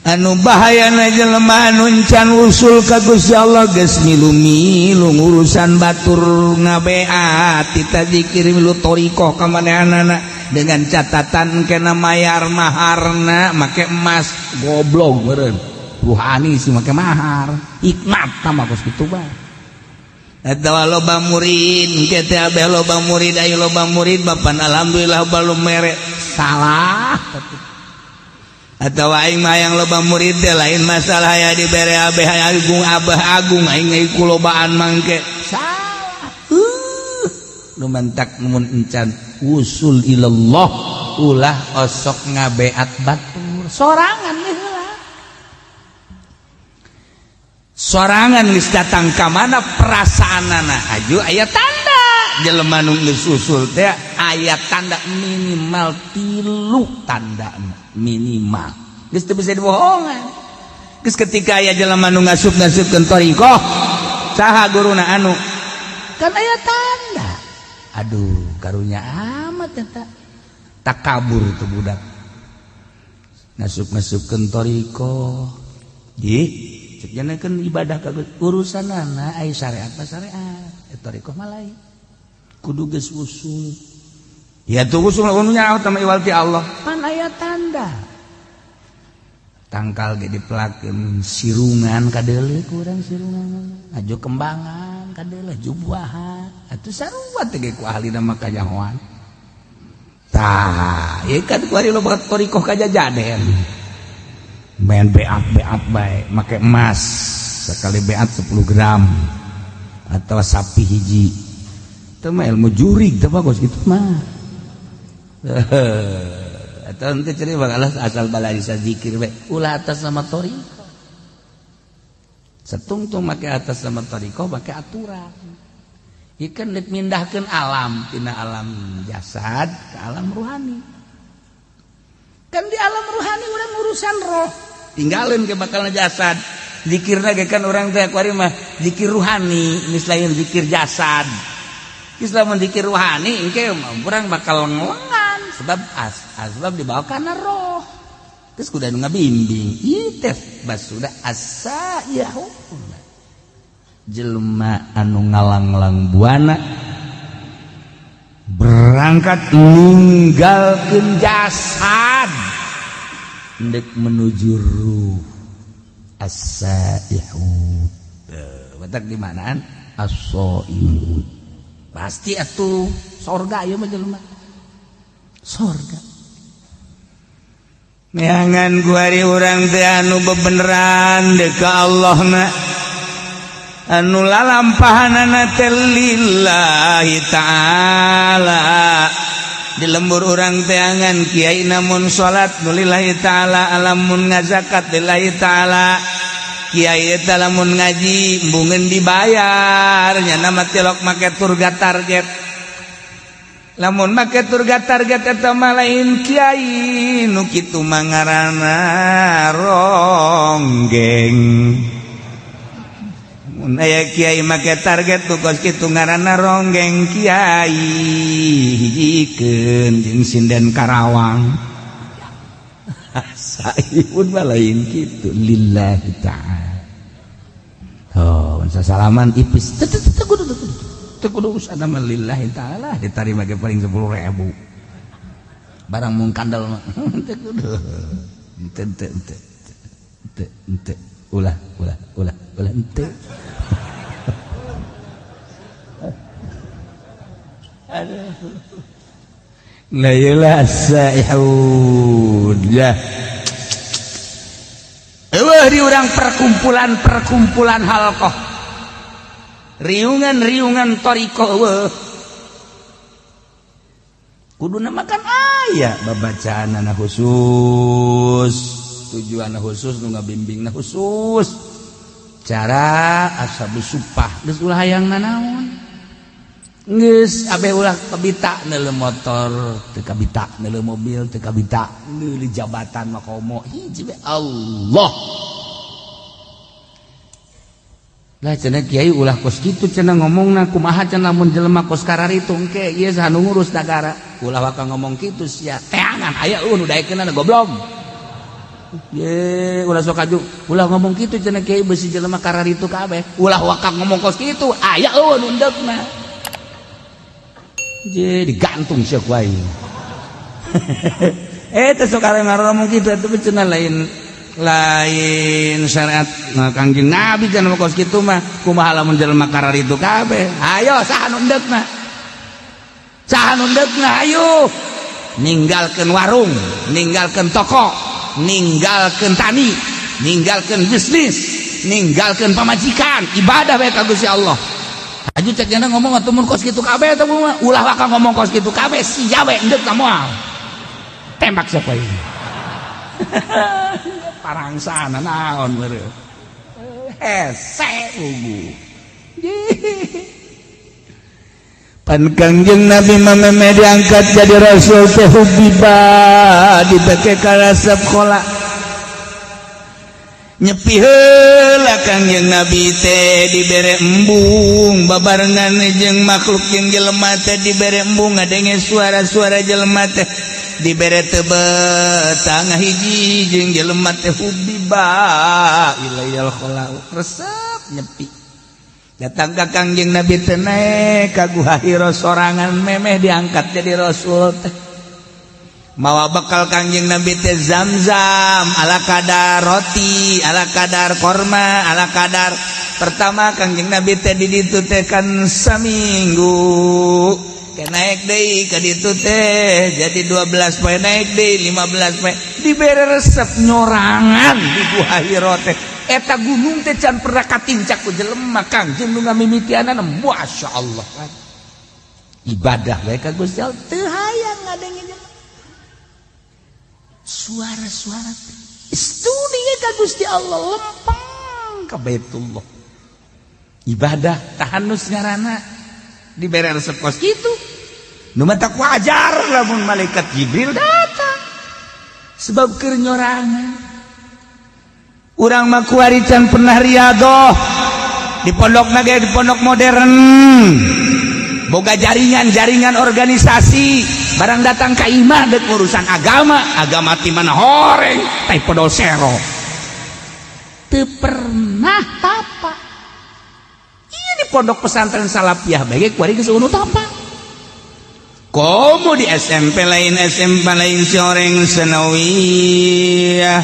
Anu bahayana jelema anu encan usul ka Gusti Allah geus milu-milu ngurusan batur ngabeat tita zikir milu thoriqoh ka manehanana dengan catatan kena mayar maharna make emas. Goblok meureun ruhani sih make mahar hikmat tah kos kitu bae. Eta loba murid ke teh abeh loba murid ayo loba murid bapan alhamdulillah balum mere salah. Atau aing mah yang loba murid teh lain masalah ya dibere abeh agung abah agung aing kulobaan mangke salah. Nu mantak mun encan usul ilallah ulah osok ngabeat batur sorangan heula. Sorangan geus datang ka mana perasaanana aju aya tanda jelema nu geus usul teh aya tanda minimal 3 tanda minimal geus teu bisa dibohongan. Geus ketika aya jelema nu ngasup-ngasupkeun thoriqoh saha guruna anu kan aya tanda aduh karunya amat eta takabur tuh budak ngasup-ngasupkeun thoriqoh. Ih Cek kan ibadah ka urusan anak ai syariat mah syariat, thoriqoh mah lain. Kudu geus usul. Ya tuh usul nu nyaho tama iwal ti Allah. Pan aya tanda. Tangkal ge dipelakeun sirungan kadeuleu ku urang, sirungan. Ajo kembangan kadeuleu jubuahan. Atuh sarua teh ge ku ahlina mah kanyahoan. Tah, ieu kan kuari loba thoriqoh kajajaden. Main beat-beat bae, make emas sekali beat 10 gram atau sapi hiji. Itu mah ilmu jurig teh bagus gitu mah. Atau ente ceri bakal asal balai zikir bae, ulah atas nama thoriqoh. Setungtung make atas nama thoriqoh, make aturan. Ikan dek mindahkeun alam tina alam jasad ke alam ruhani. Kan di alam ruhani orang urusan roh, tinggalin ke bakal jasad. Zikirna ge kan orang teh kuari mah zikir ruhani, geus lain zikir jasad. Islam zikir ruhani engke urang bakal ngelengan sebab asbab dibawa karena roh. Terus kudu anu ngabimbing. Ieu teh basuda asa yahuna. Jelema anu ngalanglang buana berangkat ninggalkeun jasad ndek menuju ruh, as-saihun. Batak di manaan as-saimun pasti atuh sorga ieu mah, jelema sorga. Neangan kuari urang teh anu bebeneran deuk ka Allah na, anu lalampahanana teh lillahi ta'ala. Di lembur urang teangan kiai, namun salat nu lillahi ta'ala, alamun ngazakat lillahi ta'ala. Kiai eta lamun ngaji embungeun dibayar nya nama tilok make turga target. Lamun make turga target, eta mah lain kiai nu kitu mah, ngaranna ronggeng. Mun aya kiai make target tuh kos kitu, ngaranna ronggeng. Kiai hijikeun jeung sinden Karawang saipun mah lain kitu, lillahi ta'ala. Oh, salaman ipis teu teu kudu teu kudu, urusan mah lillahi ta'ala, ditarima ge paling 10.000 barang mung kandel mah teu kudu. Henteu, henteu, henteu, henteu, henteu, ulah, ulah, ulah, ulah, henteu. Aduh. La ilaha saihun ya. Eueuh di urang perkumpulan-perkumpulan halqah. Riungan-riungan thoriqoh eueuh. Kuduna makan aya babacaanana khusus, tujuan khusus, nu ngabimbingna khusus. Cara ashabus supah geus ulah hayang nanaon. Geus abe ulah kabita neuleuh motor, teu kabita neuleuh mobil, teu kabita neuleuh jabatan mah komo hiji we, Allah. Lah, cenah kiai ulah kos kitu cenah ngomongna, kumaha cenah lamun jelema kos kararitu engke ieu saha nu ngurus nagara? Ulah waka ngomong kitu sia, teangan aya eueuh nu daekeunana, goblok. Ye, ulah sok aju, ulah ngomong kitu cenah kiai, besi jelema kararitu kabeh. Ulah waka ngomong kos kitu, aya eueuh nu endekna. Je digantung sia ku aing. Eh, teh sok ngomong kitu atuh cenah, lain lain syariat. Nah, Kangjeng Nabi cenah kos kitu mah, kumaha lamun jelema kararitu kabeh? Ayo, saha nu endekna? Saha nu endekna? Ayo ninggalkeun warung, ninggalkeun toko, ninggalkeun tani, ninggalkeun bisnis, ninggalkeun pamajikan, ibadah bae ka Gusti Allah. Aju cek jana ngomong atuh mun kos kitu kabeh eta mah, ulah waka ngomong kos kitu kabeh, sia we endek ka moal. Tembak siapa ini? Parangsana naon meureun. Hese bubu. Pan Kangjeng Nabi mah diangkat jadi rasul teh hubiba dibeke karasep kola. Nyepi heula Kangjeng Nabi teh dibere embung babarengan jeung makhluk, jeung jelema teh dibere embung ngadenge suara-suara jelema teh. Dibere teu betah ngahiji jeung jelema teh, hubbiba ilayyal khala, resep nyepi. Datang ka Kangjeng Nabi teh, naek ka Guha Hira sorangan, memeh diangkat jadi rasul teh mawa bekal. Kangjeng Nabi teh zam-zam ala kadar, roti ala kadar, korma ala kadar. Pertama Kangjeng Nabi teh di ditu teh kan saminggu. Ke naik deui ka ditu teh jadi 12 poe, naik deui 15 poe. Dibere resep nyorangan di Guha Hira teh. Eta gunung teh can pernah katincak ku jelema. Kangjeng nu ngamimitianana, Masya Allah, ibadah bae ka Gusti Allah, teu hayang ngadenge jelema suara-suara. Studi ka Gusti Allah, lempeng ka Baitullah, ibadah tahannus ngaranna. Dibere resep kos kitu nu matak wajar lamun malaikat Jibril datang sebab keur nyorangan. Urang mah kuari can pernah riadoh di pondok ge, di pondok modern boga jaringan-jaringan organisasi. Barang datang ka imah dek urusan agama, agama ti mana horeng, tai podol sero teu pernah tapa. Iya, di pondok pesantren salafiyah bae kuari geus eueuh tapa. Komo di SMP lain, SMP lain, si orang sanawiyah.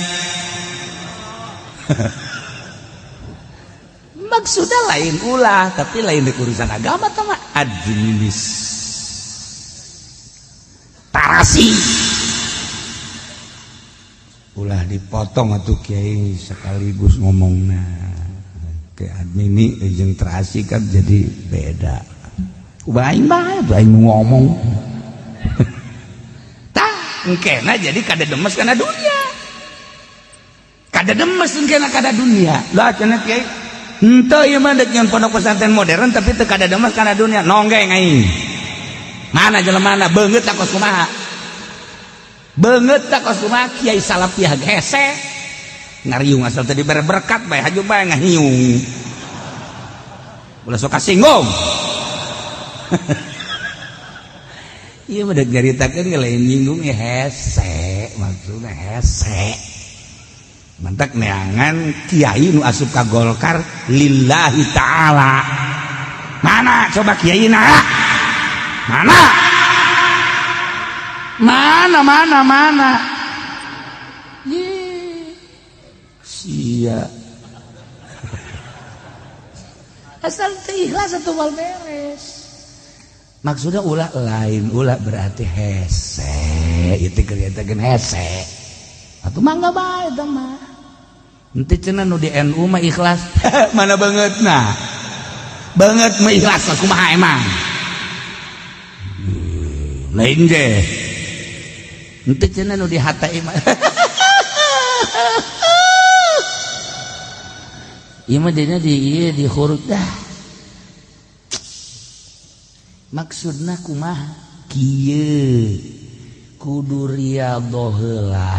Maksudnya lain ulah, tapi lain di urusan agama sama administrasi. Ulah dipotong atuh, Kiai, sekaligus ngomongna ke admini jeung terasi kan jadi beda. Aing bae aing ngomong tah engkena jadi kada demes kana dunia, kada demes engkena kada dunia. Lah, cenah Kiai, henteu, ieu mah dek nyeun pondok pesantren modern tapi teu kada demes kana dunia. Nonggeng aing, mana jelemana beungeut tak kos kumaha, beungeut tak kos kumaha. Kiai salafiyah hese ngariung, asal tadi dibere berkat bae, haju bae ngahiung, ulah sok kasinggung. Ieu mah dek nyaritakeun ge lain nyinggung ya, hese maksudna, hese mantak neangan kiai nu asup ka Golkar lillahi ta'ala. Mana coba kiai na? Mana, mana, mana, mana? Ye, sia asal teu ikhlas atuh moal beres. Maksudnya ulah lain ulah berarti hese itu kelihatan hese atuh, mangga bae eta mah. Henteu cenah nu di NU mah ikhlas. Mana banget? Nah, banget mah ikhlas kumaha emang? Lain ge henteu cenah nu di HTI mah. Ieu mah dina di ieu di huruf dah. Maksudna kumaha? Kieu, kudu riyadhoh heula.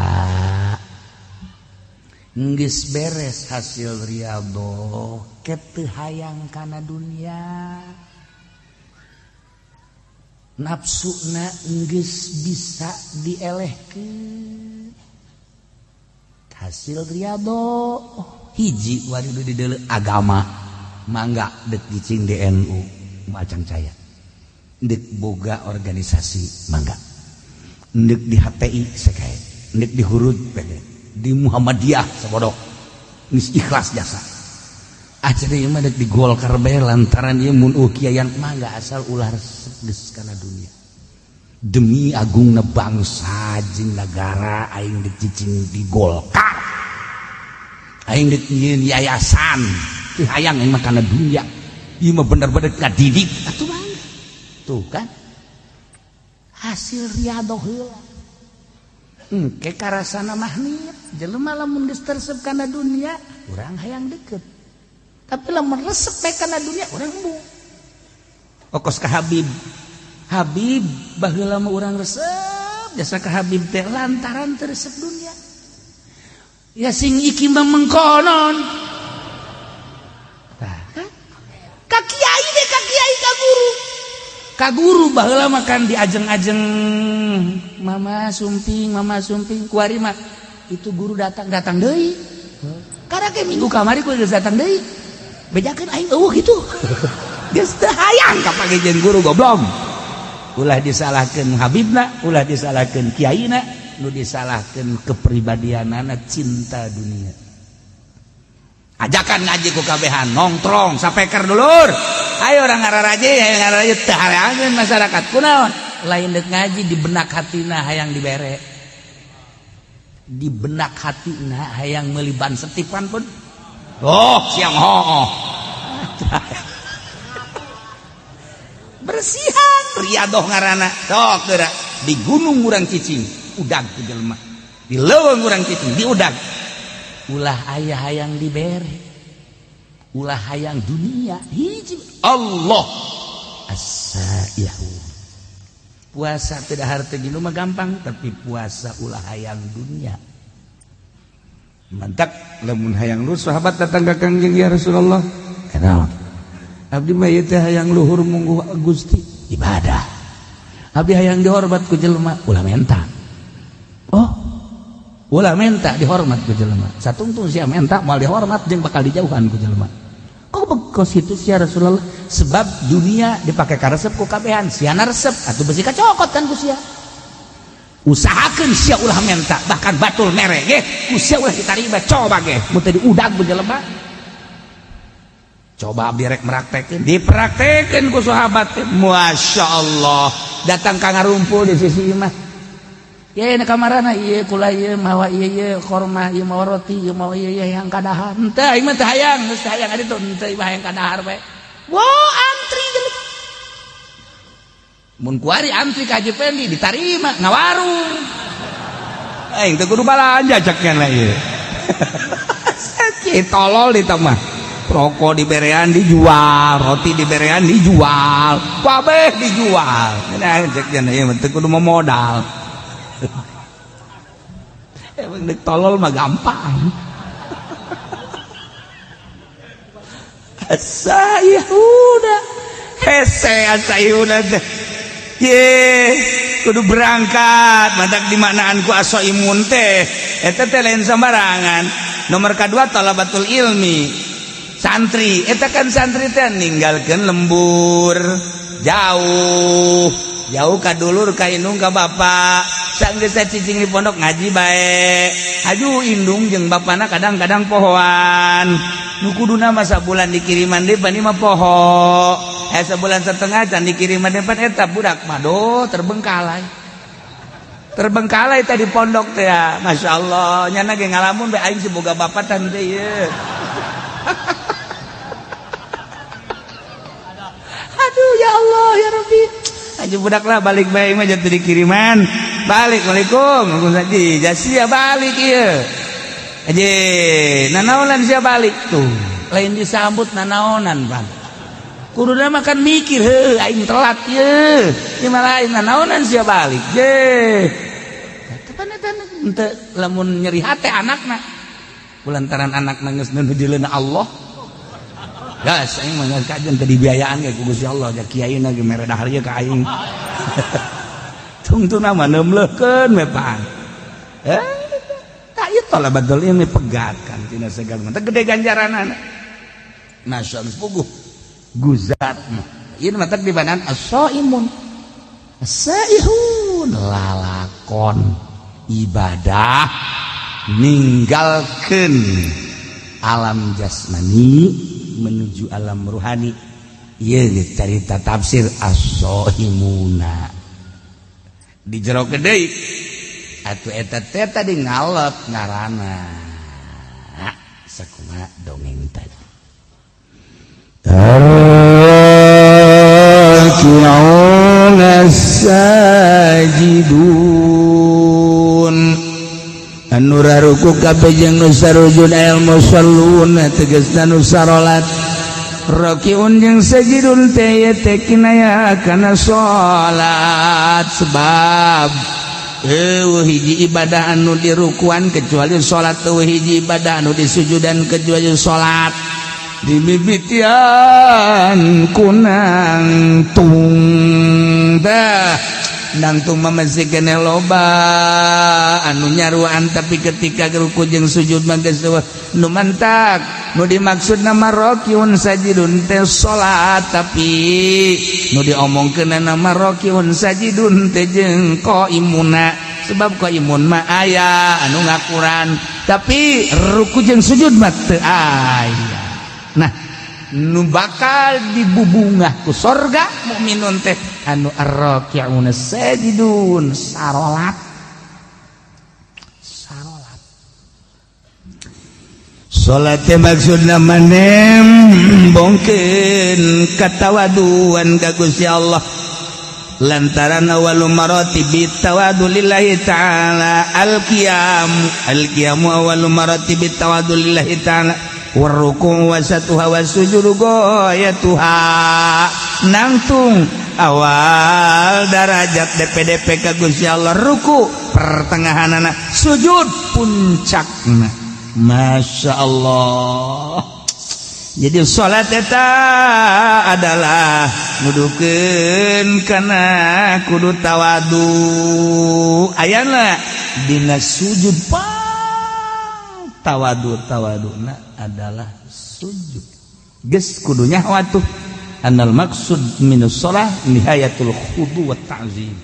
Geus beres hasil riyadhoh, ke teu hayang kana dunia, nafsuna geus bisa dielehkeun. Hasil riyadhoh hiji wari di deuleu agama, mangga dek cicing di NU macam caya, dek boga organisasi mangga, dek di HTI sekae, dek di Hurud pede, di Muhammadiyah sabodok, geus ikhlas jasa. Ah, cenah ieu mah dek di Golkar bae lantaran ieu mun kiaian, mangga, asal ulah resep geus kana dunia. Demi agungna bangsa jeung negara aing dek cicing di Golkar, aing dek nyieun yayasan, teu hayang aing mah kana dunia, ieu mah bener-bener ngadidik atuh mangga. Tuh kan hasil riyadhoh heula engke karasana mahnit. Jelema lamun geus teresep kana dunia, urang hayang deket, tapi lamun resep bae kana dunia, urang embung. Okos ka Habib, Habib baheula mah urang resep jasa ka Habib teh lantaran teu resep dunia. Ya sing iki mah mengkonon. Tah kan ka kiai deh, ka kiai, ka guru. Ka guru baheula mah kan diajeng-ajeng, mama sumping, mama sumping. Kuari mah itu guru datang, datang deui. Karena ke minggu kamari ku geus datang deui, bejakeun aing euweuh kitu. Geus teu hayang kapanggih jeung guru, goblok. Ulah disalahkeun habibna, ulah disalahkeun kiaina, nu disalahkeun kepribadianana, cinta dunia. Ajakan ngaji ku kabehan, nongtrong sapeker, dulur, ayo orang ngararaje, ayo ngararaje. Teu hareangeun masyarakat. Kunaon? Lain dek ngaji, di benak hatina hayang dibere, di benak hatina hayang meuli ban setipan pun. Oh, siang ho bersihan, riadoh ngarana. Sok geura di gunung urang cicing, udag ku jelema. Di leuweung urang cicing, diudag. Ulah aya hayang dibere, ulah hayang dunia. Hiji Allah as-saihu. Puasa tidak harta gini mah gampang, tapi puasa ulah hayang dunia. Mantap lamun hayang lu. Sahabat datang ke Kangjeng, "Ya Rasulullah, kenal abdi mah ieu teh hayang luhur mungguh Gusti, ibadah. Abdi hayang dihormat ku jelema." Ulah menta. Oh, ulah menta dihormat ku jelema. Satungtung sia menta moal dihormat jeung bakal dijauhan ku jelema. Kok bekos itu sia, Rasulullah? Sebab dunia dipakai karesep ku kabehan, sia resep atuh besi kacokot kan ku sia. Usahakeun sia ulah menta, bahkan batul mere ge ku sia ulah ditarima. Coba ge mun teu diudag ku jelema. Coba abdi rek meraktekeun. Dipraktekeun ku sahabat teh, Masya Allah, datang ka ngarumpul di sisi imah. Ye, na kamarana ieu kula ieu mawa ieu, ieu korma ieu, mawa roti ieu, mawa ieu, ieu yang kadahar. Henteu, aing mah teu hayang, geus teu hayang ari teu, henteu, ieu hayang kadahar bae. Wah, antri jelema. Mun kuari antri ka Haji Pendi ditarima ngawarung. Aing teu kudu balanja, cek nya ieu. Sakit tolol di mah. Rokok diberean dijual, roti diberean dijual, kabeh dijual. Nah, cek nya ieu mah teu kudu modal. Emang dek tolol mah gampang. Asayuda hese, asayuda teh. Ye, kudu berangkat. Matak dimaknaan ku imun teh eta teh lain sembarangan. Nomor kedua, talabatul ilmi, santri eta kan. Santri teh ninggalkeun lembur jauh jauh ka dulur, ka indung, ka bapak. Sanggeus cicing di pondok, ngaji bae. Aju indung jeung bapana kadang-kadang pohoan. Nu kuduna mah sabulan dikiriman depan mah poho, eh, sebulan setengah can dikiriman depan. Eta budak mah do terbengkalai, terbengkalai tadi pondok teh ya. Masya Allah, nyana ge ngalamun bae, aing sih boga bapak tan teh ieu. Aduh, ya Allah, ya Rabbi. Aja budak lah, balik bae mah jatuh dikiriman. Balik, Waalaikum. Waalaikumsalam. Jasia balik ieu. Aja, nanaonan sia balik tuh? Lain disambut, nanaonan, Bang? Kuduna makan mikir, heuh, aing telat ye. Ieu mah lain, nanaonan sia balik? Ye. Tepan eta henteu lamun nyeri hate anakna. Kulantaran anakna geus nuju Allah. Gas, aing mah geus kajen teu dibiayaan ge ku Gusti Allah, ja kiai na ge mere dahar ka aing. Tungtuna mah neumleukeun we pan. Eh, tak ieu talabatul ilmi pegat kan tina segala mah gede ganjaranana. Masya Allah, puguh guzat mah. Ieu mah di badan as-saimun. As-saihun lalakon ibadah ninggalkeun alam jasmani menuju alam ruhani. Ieu carita tafsir as-saimuna di jero gede atuh eta teh tadi ngalep ngarana sakumaha dongeng tadi. Raki'un sajidun, anu raruku kabeh jeung nu sarujud, al musallun tegasna nu sarolat. Rakiun jeung sajidun teh teh kinaya kana salat, sebab eueuh hiji ibadah anu dirukuan kecuali salat, eueuh hiji ibadah anu disujudan kecuali salat. Dimimitian kunang tung dah nangtung mah masih keneh loba anu nyaruan, tapi ketika ruku jeung sujud mah geus nu mantak nu dimaksud nama rokiun sajidun teh salat, tapi nu diomongkeun nama rokiun sajidun teh jeung qaimuna, sebab qaimun mah aya anu ngakuran tapi ruku jeung sujud mah teu aya. Nah, nu bakal dibubungah ku sorga mukminun teh anu arraki'una sajidun sarolat sarolat. Salat teh maksudna manem bongkeun katawaduan ka Gusti Allah, lantaran awalu maratibi tawadu lillahi ta'ala al-qiyam, al-qiyamu awalu maratibi tawadu lillahi ta'ala warruku wasatuha wasujudu goyatuha. Nangtung awal darajat DPDP ka Gusti Allah ruku pertengahanana, sujud puncakna. Masya Allah. Jadi salat eta adalah nudukeun kana kudu tawadu, ayana dina sujud pang tawadu, tawaduna adalah sujud. Geus kudunya watuh anal maksud minus shalah nihayatul khudu wa ta'zim.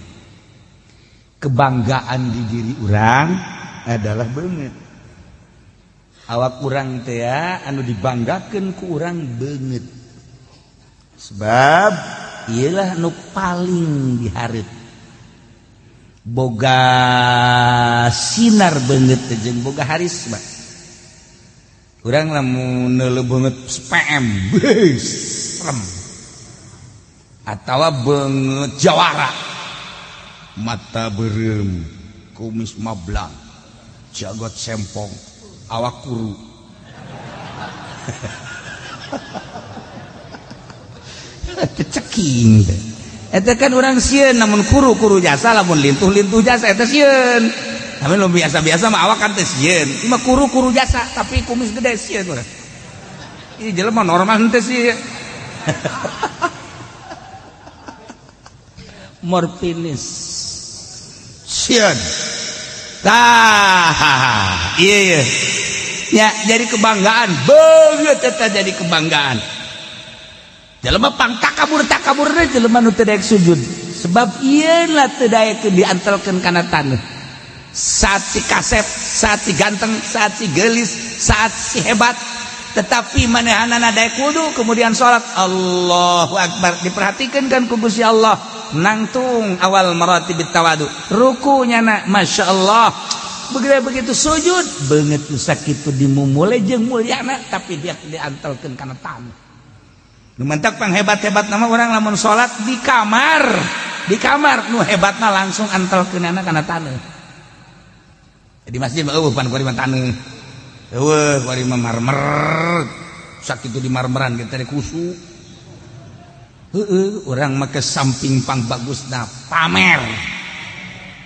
Kebanggaan di diri urang adalah beungeut awak urang teh anu dibanggakeun ku urang beungeut, sebab iyalah nu paling dihareup boga sinar beungeut teh jeung boga harisma. Urang lamun neuleuh beungeut PM serem, atawa beungeut jawara mata beureum, kumis mablang, jagot sempong, awak kuru. Ceking teh eta kan urang sieun, namun kuru-kuru jasa lamun lintuh-lintuh jasa eta sieun. Tapi lu biasa-biasa mah awak kan teh sieun. Ieu mah kuru-kuru jasa tapi kumis gede sieun urang. Ieu jelema normal henteu sih. Morfinis. Sieun. Tah, iya iya. Ya, jadi kebanggaan, beungeut eta jadi kebanggaan. Jelema pang takabur-takaburna jelema nu teu daek sujud. Sebab ieu lah teu daekeun diantelkeun kana taneuh. Saat si kasep, saat si ganteng, saat si gelis, saat si hebat, tetapi manehanana daek wudu kemudian salat Allahu Akbar, diperhatikan kan ku Gusti Allah. Nangtung awal maratibit tawadu, rukunya na Masya Allah, begitu begitu sujud beungeut nu sakitu dimumule jeung mulyana, tapi dia diantelkeun kana taneuh. Nu mantak pang hebat-hebat nama orang lamun salat di kamar, di kamar nu hebatna langsung antelkeunana kana taneuh. Di masjid mah eueuh pan kuari mah taneuh. Eueuh kuari mah marmer. Sakitu di marmeran kita teh kusu. Heueuh urang mah ke samping pang bagusna pamer.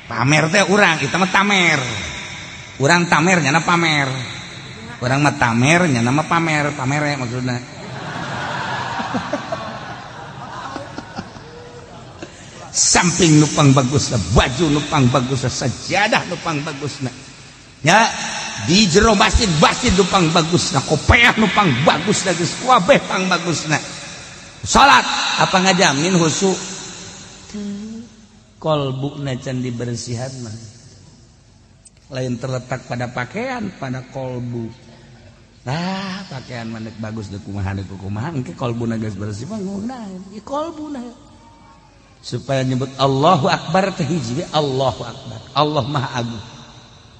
Pamer teh urang, kita mah tamer. Urang tamer nyana pamer. Urang mah tamer nyana mah pamer, pamere maksudna. Samping nupang bagusna, baju nupang bagusna, sajadah nupang bagusna. Ya, di jero masjid masjid nupang bagusna, kopeah nupang bagusna, geus kabeh pang bagusna. Salat apa ngajamin khusyuk? Kolbuna can dibersihan mah. Lain terletak pada pakaian, pada kolbu. Nah, pakaian mah bagus deuk kumaha deuk kumaha, engke kolbuna geus bersih mah ngeunah. Ieu kolbuna. Supaya nyebut Allahu Akbar teh hiji Allahu Akbar, Allah Maha Agung.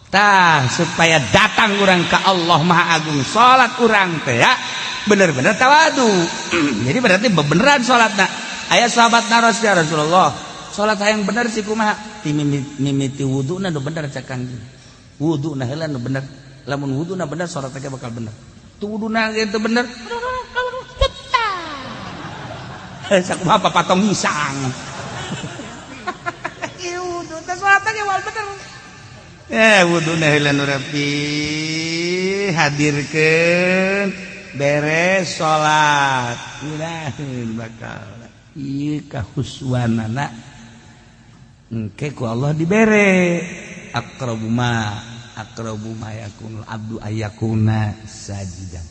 Tah supaya datang urang ke Allah Maha Agung, salat urang teh ya bener-bener tawadu. Jadi berarti bebeneran salatna. Aya sahabat naros ya Rasulullah, salat hayang bener sih kumaha? Ti mimiti wuduna nu bener cak Kangjeng. Wuduna heula nu bener. Lamun wuduna bener salat teh bakal bener. Tu wuduna ge teu bener. Sakumaha papatong hisang. Wudu teh salat ge wal bener. Wuduna heula nu rapi hadirkeun Beres salat ngeunaheun bakal ieu kahuswanana engke ku Allah dibere aqrabu ma yakunul abdu ayakuna sajidan.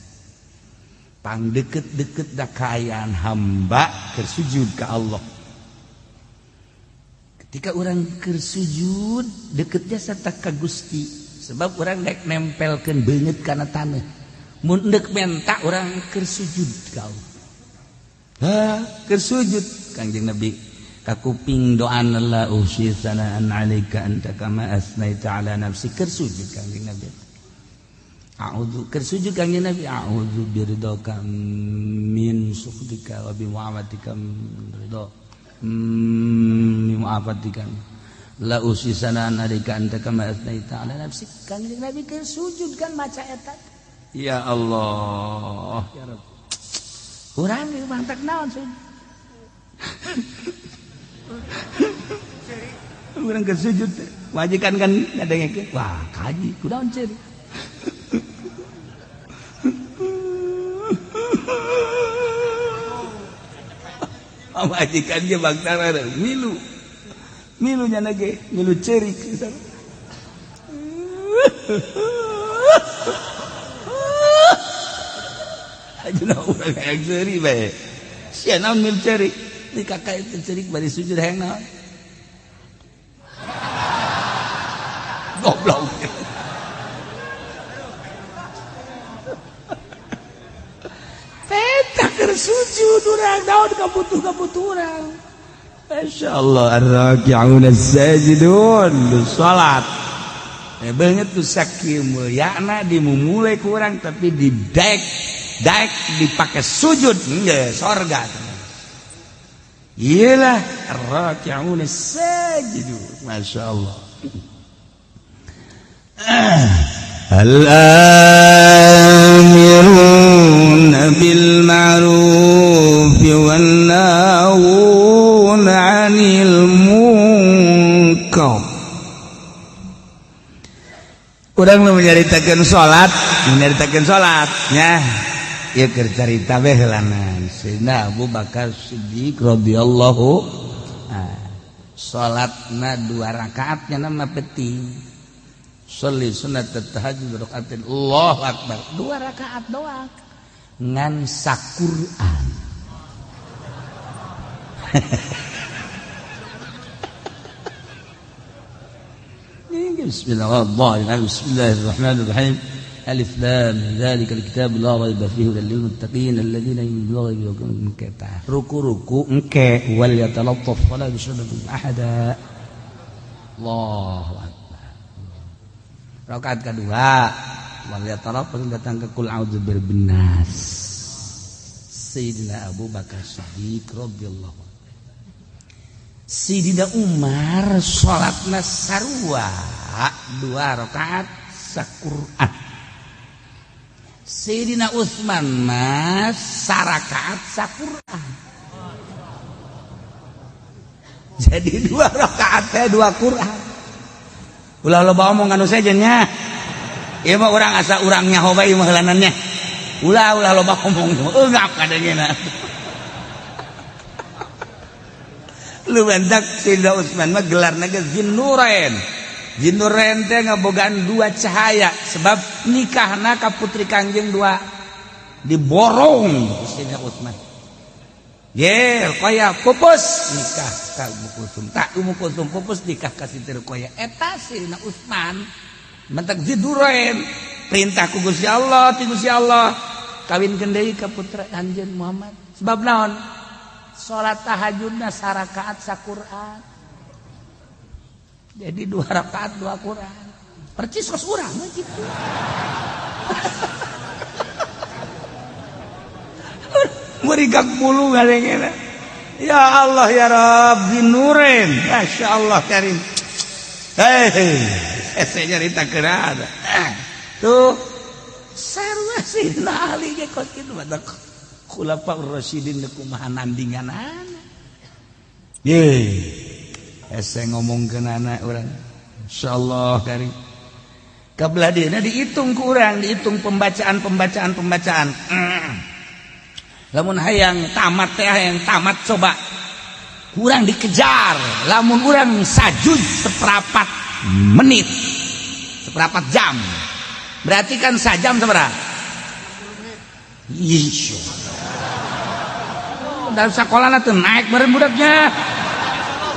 Pang deket-deket da kaayaan hamba keur sujud ka Allah. Ketika orang keur sujud deket jasa ka Gusti, sebab orang dek nempelkeun beungeut kana taneuh. Mun deuk menta orang keur sujud ka Allah. Ha, keur sujud Kangjeng Nabi kakuping doana la usi sanaan alaika anta kama asnaita ala nafsi keur sujud Kangjeng Nabi. A'udzu keur sujud Kangjeng Nabi a'udzu biridhaka min sukhtika wa bi mu'afatika min ridha min mu'afatika la usi sanaan alaika anta kama asnaita ala nafsi. Kangjeng Nabi keur sujud kan maca eta. Ya Allah ya Rabb. Urang ieu mantak naon sujud. Urang keur sujud majikan kan ngadengekeun wah kaji kunaon ceurik. Majikan ge bangsa milu. Milu nya ge milu ceurik. Ajuna urang hayang ceurik bae. Sia naon milu ceurik? Di kakak itu cerik bari sujud hayang naon? Goblok. Peta keur sujud urang naon kabutuh-kabutuh urang. Masyaallah ar-raki'un as-sajidun salat. Banget tuh sakieu mulyana dimumule ku urang tapi didek daek dipakai sujud nggak sorga. Iyalah ar-raki'un as-sajidun. Masyaallah. Al-amiruna bil ma'ruf wan nahuna 'anil munkar. Urang nu nyaritakeun salat, nyaritakeun salat nya. Ieu keur carita bae heulanan. Sayyidina Abu Bakar Siddiq radhiyallahu salatna 2 rakaat nya mah penting. Sholli sunat tahajud rakaatin Allahu akbar. 2 rakaat doang. Ngan saquran. Bismillahirrahmanirrahim. Bismillahirrahmanirrahim. Alif lam dzalikal kitab la raiba fihi hudal lil muttaqin alladziina yu'minuuna bil ghaibi ruku-ruku engke wal yatalattaf wala yushriku ahada. Allahu akbar. Rakaat kedua wal yatalattaf datang ke kul a'udzu birabbin nas. Sayyidina Abu Bakar Siddiq radhiyallahu anhu. Sayyidina Umar salatna sarua 2 rakaat saquran. Sayyidina Utsman mah sarakaat saquran. Jadi 2 rakaat teh 2 Quran. Ulah loba omong anu sejen nya. Ieu mah urang asa urang nyaho bae mah heulanannya. Ulah ulah loba omong eungap kadangena. Lu bentak Sayyidina Utsman mah gelarna ge Zinnurain. Zinnurain teh ngabogaan 2 cahaya sebab nikahna ka putri Kangjeng 2 diborong Sayyidina Utsman. Ye, Ruqayyah pupus nikah ka Ummu Kulsum. Tak Ummu Kulsum pupus nikah ka Siti Ruqayyah. Eta Sayyidina Utsman mentak Zinnurain perintah ku Gusti Allah, ti Gusti Allah kawinkeun deui ka putra anjeun Muhammad. Sebab naon? Salat tahajudna sarakaat saquran. Jadi 2 rakaat 2 Quran. Percis kos urang mah kitu. Merigak bulu ngadengena. Ya Allah ya Rabb Zinnurain. Masyaallah karim. Hei, saya nyarita keun. Tuh sarua Sayyidina Ali ge kos kitu mah Khulafaur Rasyidin kumaha nandinganana. Ye, hese ngomongkeun anak urang. Insyaallah karim. Kabelah dieuna dihitung ku urang, dihitung pembacaan pembacaan pembacaan. Lamun hayang tamat teh, hayang tamat, coba kurang dikejar. Lamun urang sajuz seperapat menit, seperapat jam, berarti kan sajam sabaraha? Ih, dan sekolah tuh naik bareng budaknya,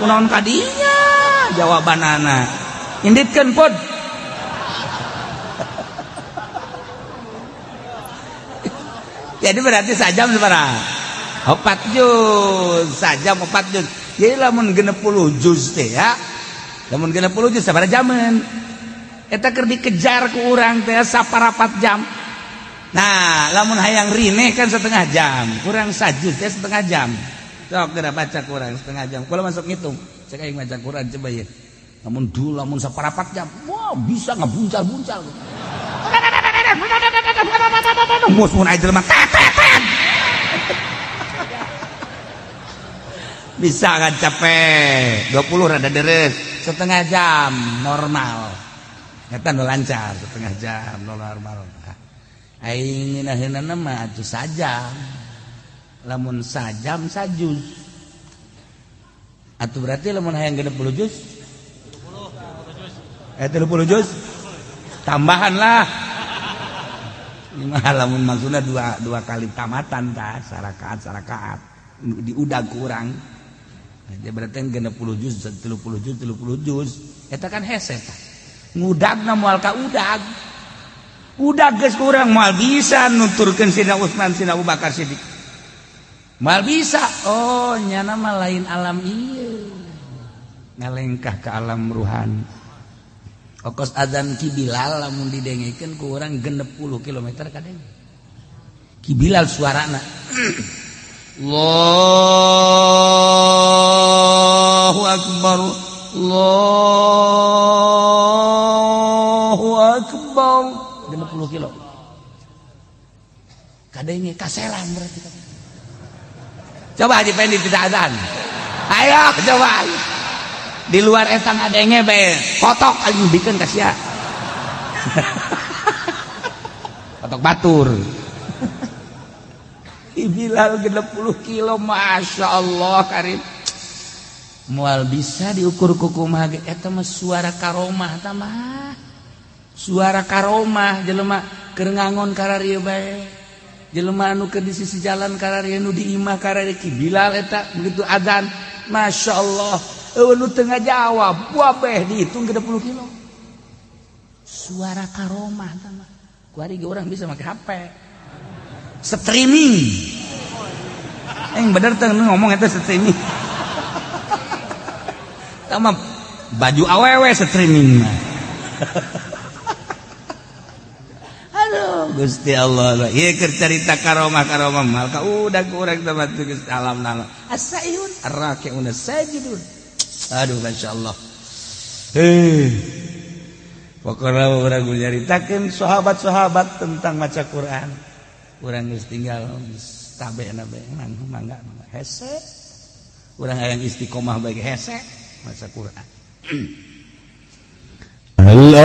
kunaon kadinya jawabanana inditkeun pod. Jadi berarti sajam sabaraha? 4 juz, sajam 4 juz. Jadi lamun 60 juz teh ya. Lamun 60 juz sabaraha jaman? Eta keur dikejar ku urang teh saparapat jam. Nah, lamun hayang rineh kan setengah jam, kurang sajuz teh setengah jam. Sok geura baca kurang setengah jam. Kula masuk ngitung, cek aing maca Quran coba ya. Lamun dulu lamun saparapat jam, wah bisa ngebuncal-buncal. Mus mun aing jelema tet. Bisa kan capek 20 rada deres, setengah jam normal. Eta nu lancar setengah jam normal. Aing ngeunaheunana mah atuh sajam. Lamun sajam sajuz. Atuh berarti lamun hayang 60 juz? 30 juz? Tambahan lah. Lamun maksudna dua kali tamatan tah, sarakaat sarakaat diudag kurang. Nah, berarti 60 juz, 30 juz, 30 juz. Eta kan hese tah. Ngudagna moal ka udag. Udag geus kurang moal bisa nuturkeun Sina Utsman, Sina Abu Bakar Siddiq. Moal bisa. Oh, nyana mah lain alam ieu. Ngalengkah ke alam ruhani. Okos azan Ki Bilal lamun didengekeun ku urang 60 km kadenge. Ki Bilal suarana. Allahu akbar. Allahu akbar. 60 kilo. Kadenge kaselang berarti. Coba Haji Pendi tidak azan. Ayo coba. Di luar eta ngadenge bae kotok aing bikeun ka sia. Kotok batur. Bilal 60 kilo, Masya Allah karim. Moal bisa diukur ku kumaha ge eta mah suara karomah ta mah. Suara karomah jelema keur ngangon kararieu bae. Jelema anu keur di sisi jalan kararieu, nu di imah kararieu. Ki Bilal eta begitu adzan, Masya Allah. Nu tengah jawab, wabeh dihitung 60 kilo. Suara karomah ta mah. Kuari ge urang bisa make HP. Streaming. Yang bener teh ngomong eta streaming. Tama baju awewe streaming mah. Aduh, Gusti Allah. Ieu keur carita karomah-karomah mal ka udah ku urang teh mah Gusti alam nala. As-saihun ar-raki'un as-sajidun. Aduh, Masya Allah. Pokoknya urang nyaritakeun sahabat-sahabat tentang maca Quran. Urang geus tinggal tabe nabe mangga mangga hese. Urang hayang istiqomah bagi hese maca Quran. Al-amiruna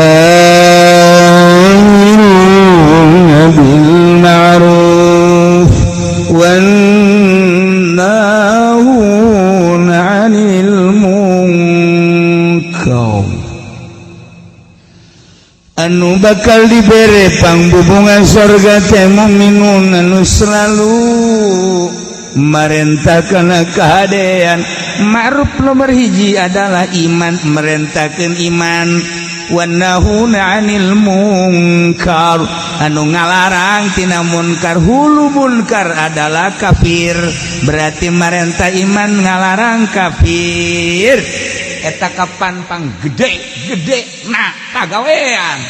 bil ma'ruf wan nahuna 'anil munkar. Anu bakal dibere pangbubungan sorga teh mukminun anu selalu marentahkeun kahadean. Ma'ruf nomor hiji adalah iman, merentahkeun iman. Wan nahuna 'anil munkar, anu ngalarang tina munkar. Hulu munkar adalah kafir, berarti marentah iman ngalarang kafir. Eta kapan pang gede gede nah kagawean.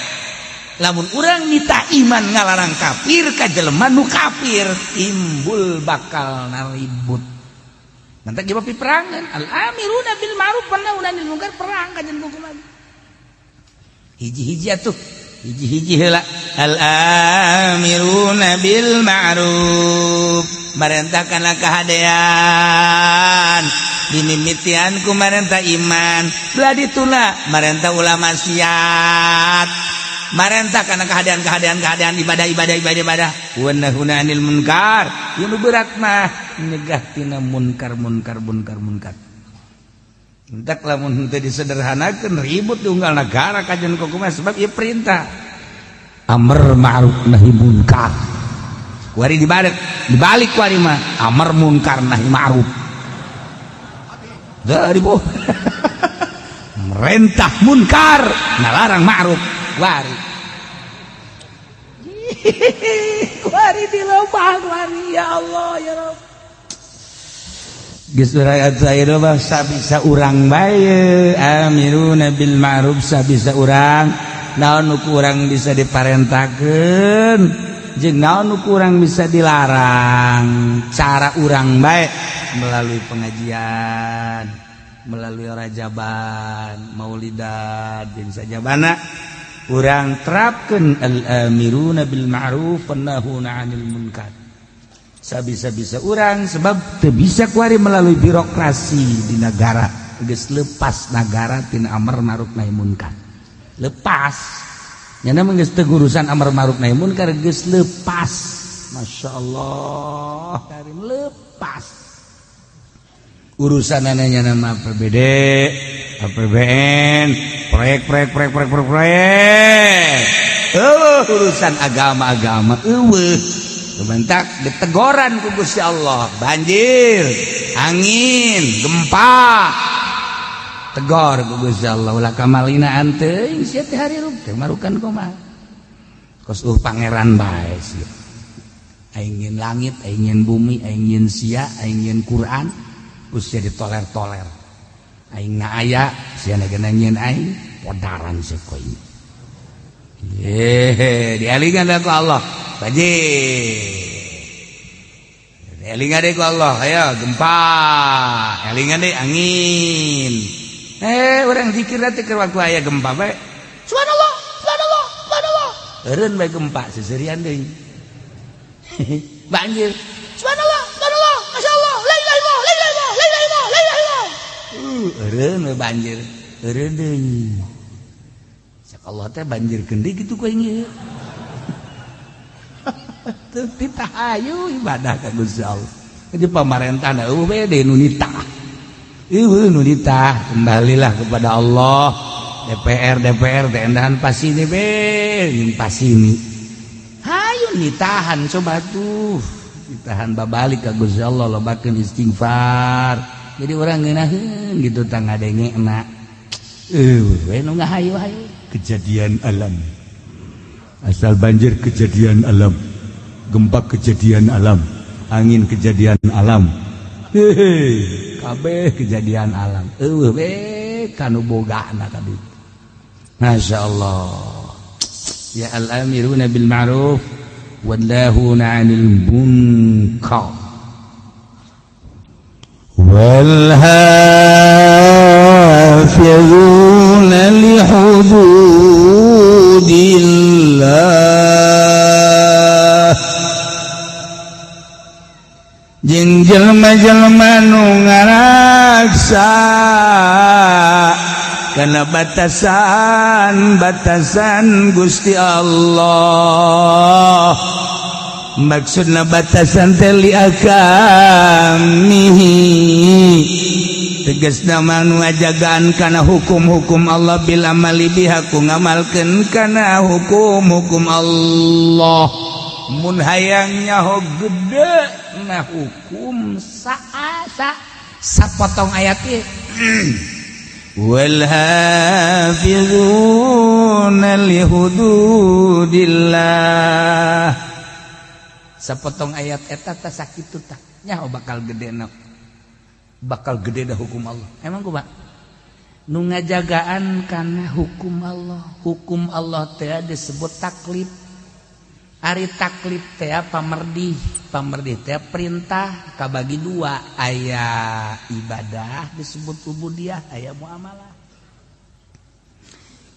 Lamun urang nita iman ngalarang kafir ka jelema nu kafir, timbul bakal naribut. Nanti jawab peperangan. Al amiruna bil ma'ruf wan nahuna 'anil munkar, perang ka jeung hukum. Hiji-hiji atuh, hiji-hiji heula. Al amiruna bil ma'ruf, marentahkanlah kahadean. Dimimitian ku marentah iman, belah dituna marentah ulah maksiat. Marentah kana kehadean-kehadean-kehadean ibadah-ibadah ibadah-ibadah. Wa nahuna 'anil munkar. Ieu nu berat mah nyegah tina munkar munkar munkar munkar. Entak lamun henteu disederhanakeun ribut di unggal negara kajian kumaha sebab ieu perintah. Amar ma'ruf nahi munkar. Kuari dibalik, dibalik kuari mah amar munkar nahi ma'ruf. Dari boh. Merentah munkar, ngalarang ma'ruf. Kuari. Kuari di lobang kuari ya Allah ya Rabb. Geus rakyat saya mah sabisa urang bae amiruna bil ma'ruf sabisa urang naon nu kurang bisa diparentakeun jeung naon nu kurang bisa dilarang cara urang bae melalui pengajian melalui rajaban maulidan jeung sajabana urang terapkeun al-amiruna bil ma'ruf wan nahuna 'anil munkar sabisa-bisa urang sebab teu bisa kuari melalui birokrasi di negara geus lepas negara tina amar ma'ruf nahi munkar lepas nyana mah geus teu urusan amar ma'ruf nahi munkar geus lepas. Masya Allah karim lepas urusan anehnya nama APBD APBN proyek proyek proyek proyek proyek proyek urusan agama-agama eueuh kebentak ditegoran ku Gusti Allah banjir angin gempa tegor ku Gusti Allah ulah kamalinaan teuing sia teh harirup teh marukan kumaha kos pangeran bae sia aing nyeun langit aing nyeun bumi aing nyeun sia aing nyeun Quran ku sia ditoler-toler aing na aya sia na nyeun aing podaran sia koe ye dialingan ku Allah banjir elingan deh ku Allah ayo gempa elingan deh angin orang zikir nanti ke waktu aya gempa bae subhanallah subhanallah subhanallah eureun bae gempa seserian deui banjir subhanallah subhanallah masyaallah la ilaha illallah la ilaha illallah la ilaha illallah la ilaha illallah eureun we banjir eureun deui cek Allah teh banjir deui kitu ku aing ieu teu ditahayu ibadah ka Gusti Allah. Jadi pamarentah eueuh we deui nu nitah. Eueuh nu nitah, kembalilah kepada Allah. DPR DPR teh endahan pasini be, jeung pasini. Hayu nitahan coba tuh. Ditahan babalik ka Gusti Allah lobakeun istighfar. Jadi urang ngeunaheun gitu tah ngadengena. Eueuh we nu ngahayu-hayu kejadian alam. Asal banjir kejadian alam. Gempa kejadian alam, angin kejadian alam, hehe, kabeh kejadian alam. Eueuh we kanu bogana ka ditu. Masya Allah. Ya al-amiruna bil ma'ruf wan nahuna 'anil munkar. Wal hafizuna li hududillah jeung jelema-jelema nu ngaraksa kana batasan-batasan Gusti Allah maksudna batasan teh li ahkamihi tegasna mah nu ngajagaan kana hukum-hukum Allah bil amali biha ku ngamalkeun kana hukum-hukum Allah mun hayang nyaho gede na hukum saasa sapotong ayat ieu wal hafizuna li hududillah sapotong ayat eta tah sakitu tah nyaho bakal gede na bakal gede dah hukum Allah emang kumaha nu ngajagaan kana hukum Allah hukum Allah teh disebut taklif. Ari taklif teh pamerdih pamerdih teh perintah kabagi dua aya ibadah disebut ubudiyah aya muamalah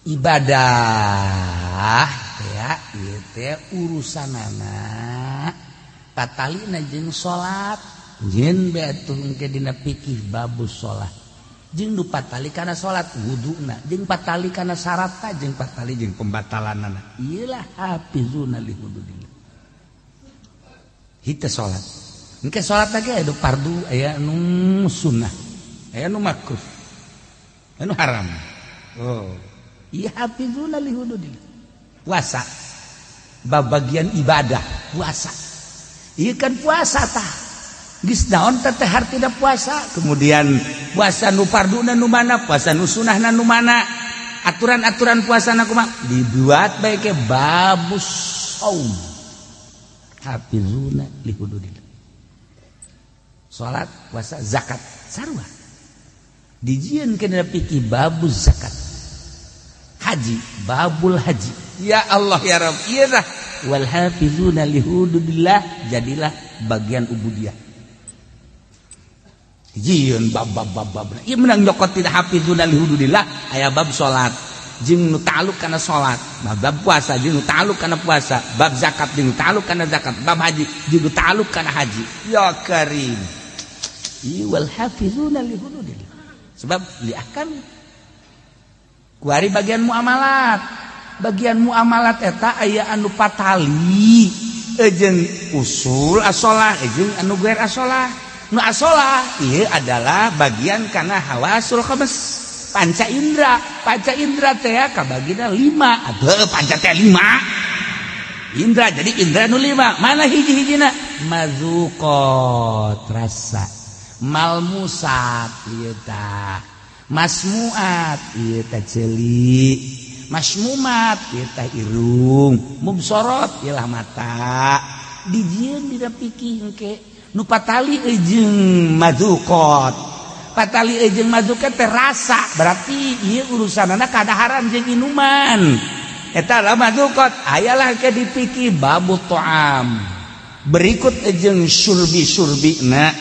ibadah teh ieu teh urusanana patalina jeung salat jeung bae atuh engke dina fikih babus salat. Jeung nu patali kana salat wuduna, jeung patali kana syaratna, jeung patali jeung pembatalanana. Ieu lah hafizuna li hududillah. Hita salat. Engke salat lagi aya nu fardu, aya nu sunnah, aya nu makruh, aya nu haram. Oh, ieu hafizuna li hududillah. Puasa babagian ibadah puasa. Ieu kan puasa tah. Geus naon teh hartina puasa? Kemudian puasa nu farduna nu mana, puasa nu sunahna nu mana? Aturan-aturan puasa na kumaha? Dibuat bae ke babus saum. Hafizuna li hududillah. Salat, puasa, zakat sarua. Dijieun kana fikih babuz zakat. Haji, babul haji. Ya Allah ya Rabb, ieu tah wal hafizuna li hududillah, jadilah bagian ubudiyah. Jieun bab bab bab bab. Ieu menang nyokot tidak hafizuna li hududillah, aya bab salat jeung nu ta'alluq kana salat, bab puasa jeung nu ta'alluq kana puasa, bab zakat jeung nu ta'alluq kana zakat, bab haji jeung nu ta'alluq kana haji. Ya Karim. Ieu wal hafizuna li hududillah. Sebab li ahkam. Kuari bagian muamalat. Bagian muamalat eta aya anu patali jeung usul asolah jeung anu guer asolah. Nu asolah ieu adalah bagian kana hawasul khams, panca indra. Panca indra teh kabagina 5. Aduh, panca teh 5. Indra jadi indra nu 5. Mana hiji-hijina? Mazuqat rasa, malmusat ieu tah, masmuat ieu teh ceuli, masmumat ieu teh irung, mubsorot ieu lah mata. Dijieun dina pikih engke nu patali jeung mazuqat. Patali jeung mazuqat teh rasa, berarti ieu urusanana kadaharan jeung inuman. Eta lah mazuqat, ayalah ke dipikih babu ta'am. Berikut jeung surbi-surbina.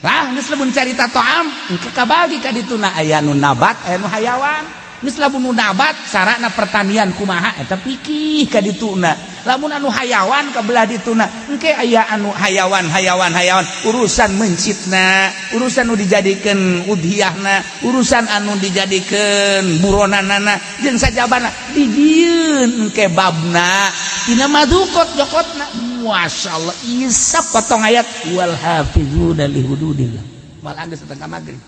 Lah geus lamun carita ta'am engke kabagi ka dituna aya nu nabat, aya nu hayawan. Geus lamun nu nabat sarana pertanian kumaha eta pikih ka dituna. Lamun anu hayawan ka belah dituna engke aya anu hayawan hayawan hayawan urusan mencitna, urusan nu dijadikeun udhiyahna, urusan anu dijadikeun buronanana jeung sajabana dijieun engke babna tina madukot jokotna. Masyaallah, isap potong ayat wal hafizuna li hududillah. Malah geus setengah magrib.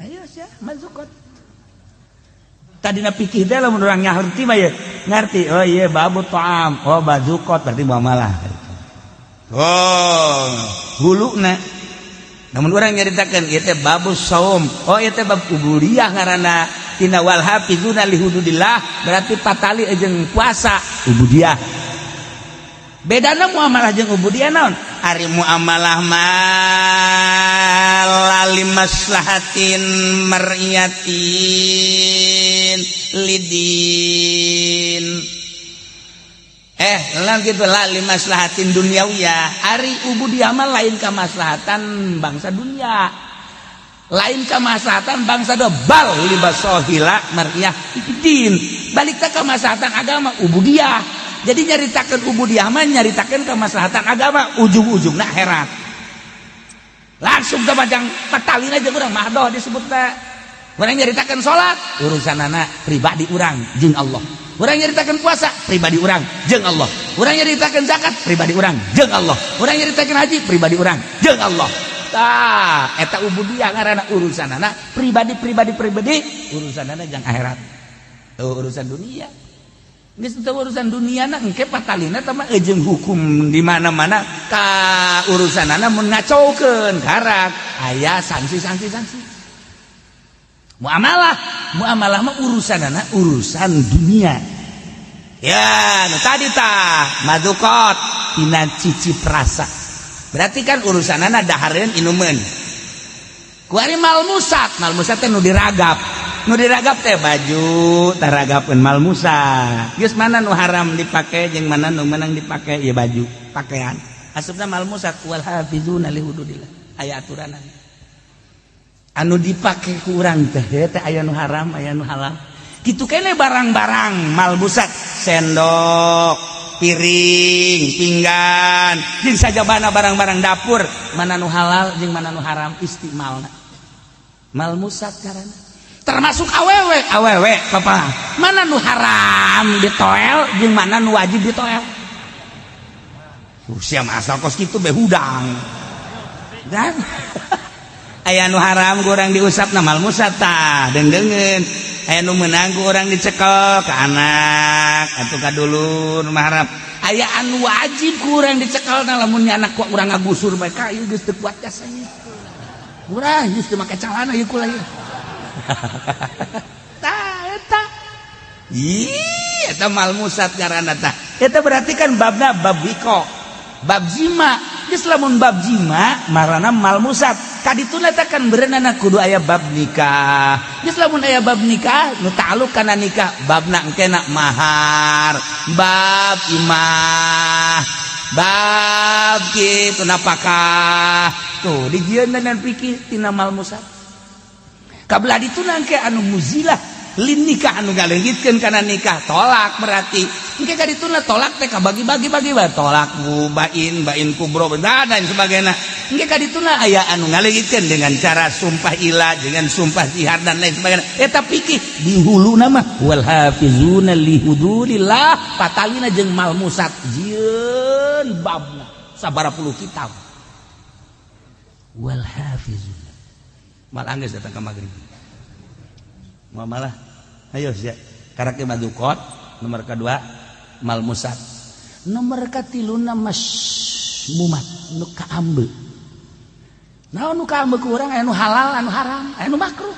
Ayo sia mazukot. Tadina pikir teh lamun urang ngarti mah ye, ngarti. Oh iya babu ta'am, oh bazukot berarti muamalah. Oh, huluna. Namun urang nyaritakeun ieu teh babu saum. Oh ieu teh bab ubudiyah ngaranna. Tina wal hafizuna li hududillah berarti patali jeung puasa ubudiyah. Bedana muamalah jeung ubudiyah naon? Ari muamalah mah lali maslahatin mar'iyatin lidin. Lang gitu lali maslahatin duniawiyah. Ari ubudiyah mah lain kamaslahatan bangsa dunia. Lain kamaslahatan bangsa do bal libasohila mar'iyah din. Balik teh kamaslahatan agama ubudiyah. Jadi nyaritakeun ubudiyah mah nyaritakeun kemaslahatan agama ujung-ujungna akhirat. Langsung ke majang patalina jeung urang mahdoh disebutna. Urang nyaritakeun salat urusanana pribadi urang jeung Allah. Urang nyaritakeun puasa pribadi urang jeung Allah. Urang nyaritakeun zakat pribadi urang jeung Allah. Urang nyaritakeun haji pribadi urang jeung Allah. Tah, eta ubudiyah ngaranna urusanana pribadi pribadi pribadi urusanana jeung akhirat. Oh, urusan dunia. Geus teu urusan dunia na engke patalina teh mah jeung hukum di mana-mana ka urusanana mun ngacaukeun karak aya sanksi-sanksi sanksi. Muamalah, muamalah mah urusanana urusan dunia. Ya, nu tadi tah madukot tina cicip rasa. Berarti kan urusanana dahareun inumeun. Kuari malmusat, malmusat teh nu diragap. Nu diragap teh baju taragapeun malmusa. Geus mana nu haram dipake jeung mana nu menang dipake ieu baju, pakaian. Asupna malmusat wal hafizuna li hududillah. Aya aturanana. Anu dipake ku urang teh teh aya nu haram, aya nu halal. Kitu kene barang-barang malmusat, sendok, Piring, pinggan, jeung sajabana barang-barang dapur, mana nu halal jeung mana nu haram istimalna. Malmusat karana. Termasuk awewe, awewe papa. Mana nu haram ditoel jeung mana nu wajib ditoel. Sia mah asal kos kitu be hudang. Dan aya nu haram ku urang diusap na malmusat tah, deungdeungeun. Aya nu meunang ku urang dicekel ka anak atau ka dulur mah haram. Aya anu wajib ku urang dicekel na lamun anak ku urang ngagusur bae ka ieu geus teu kuat jasanya. Urang geus teu make calana ieu kula ieu. Tah eta. Ih, eta malmusat ngaranna tah. Eta berarti kan babna bab wiko. Bab jima. Geus lamun bab jima marana malmusat. Kadituna teh kan berenana kudu aya bab nikah. Geus lamun aya bab nikah nu ta'alluq kana nikah babna engkena mahar, bab imah, bab kitu napakah. Tuh dijieun dan pikir tina malmusat. Kabelah dituna engke anu muzilah lin nikah anu ngaleungitkeun kana nikah tolak berarti. Engke kadituna tolak teh kabagi-bagi bagi bae tolak bain bain kubro dan lain sebagainya. Engke kadituna aya anu ngaleungitkeun dengan cara sumpah ila dengan sumpah zihar dan lain sebagainya. Eta pikir di huluna mah wal hafizuna li hududillah patalina jeung malmusat jieun babna sabaraha puluh kitab. Wal hafizuna mal anggeus datang ka magrib. Malah ayo sia karak madukot nomor kedua malmusat nomor katiluna masmumat nu kaambe. Naon nu kaambe ku urang? Aya nu halal, anu haram, aya nu makruh.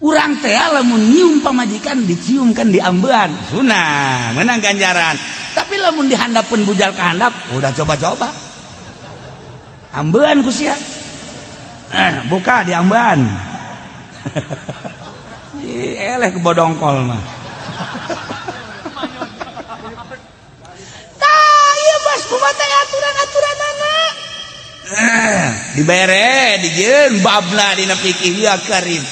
Urang teh lamun nyium pamajikan dicium kan diambean sunah menang ganjaran. Tapi lamun dihandapeun bujal ka handap udah coba-coba ambean ku sia. Buka diambean. Ih, eleh kebodongkol mah. Tah, ieu bas kumaha teh aturan-aturanana. Dibere dijieun babna dina fikih ya karim.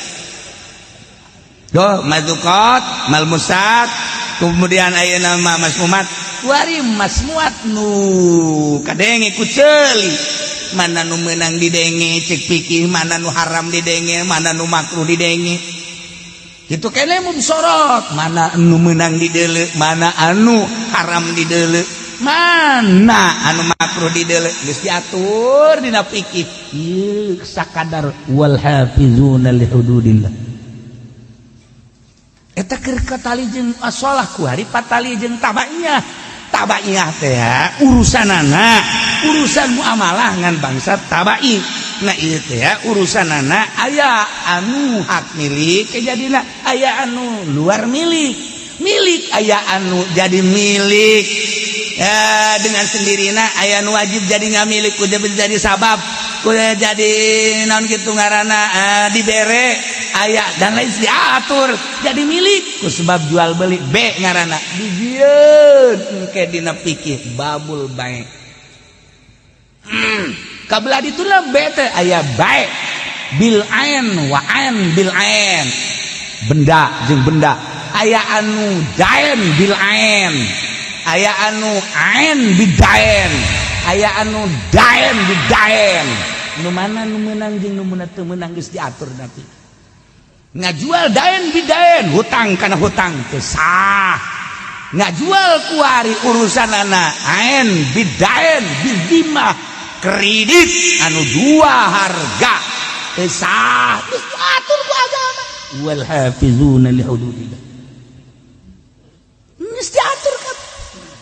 Tuh, madukot, malmusat, kemudian ayeuna mah masmumat, wari masmuat nu kadenge ku ceuli. Mana nu meunang didenge cek fikih, mana nu haram didenge, mana nu makruh didenge. Itu kene sorot mana anu menang di deuleu, mana anu haram di deuleu, mana anu makruh di deuleu, geus diatur dina fikih. Ieu sakadar wal hafizuna li hududillah. Eta keur katali jeung asolah kuari patali jeung tabaiyah. Tabaiyah teh urusanana urusan muamalah ngan bangsa tabai. Nah ieu teh urusanana aya anu hak milik jadina, aya anu luar milik. Milik aya anu jadi milik ya, dengan sendirina aya anu wajib jadi ngamilik kudu jadi sabab kudu jadi naon kitu ngaranna dibere aya dan lain diatur jadi milik ku sebab jual beli B ngaranna dijieun engke dina fikih babul bai. Kabelah dituna B teh aya bai bil ain wa ain bil ain, benda jeung benda, aya anu dain bil ain, aya anu ain bidain, aya anu dain bidain. Nu mana nu meunang jeung nu teu meunang geus diatur nanti. Ngajual dain bidain hutang kana hutang teu sah. Ngajual kuari urusanana ain bidain bidimah kredit anu dua harga teu sah, geus diatur ku agama. Wal hafizuna li hududillah geus diatur kan.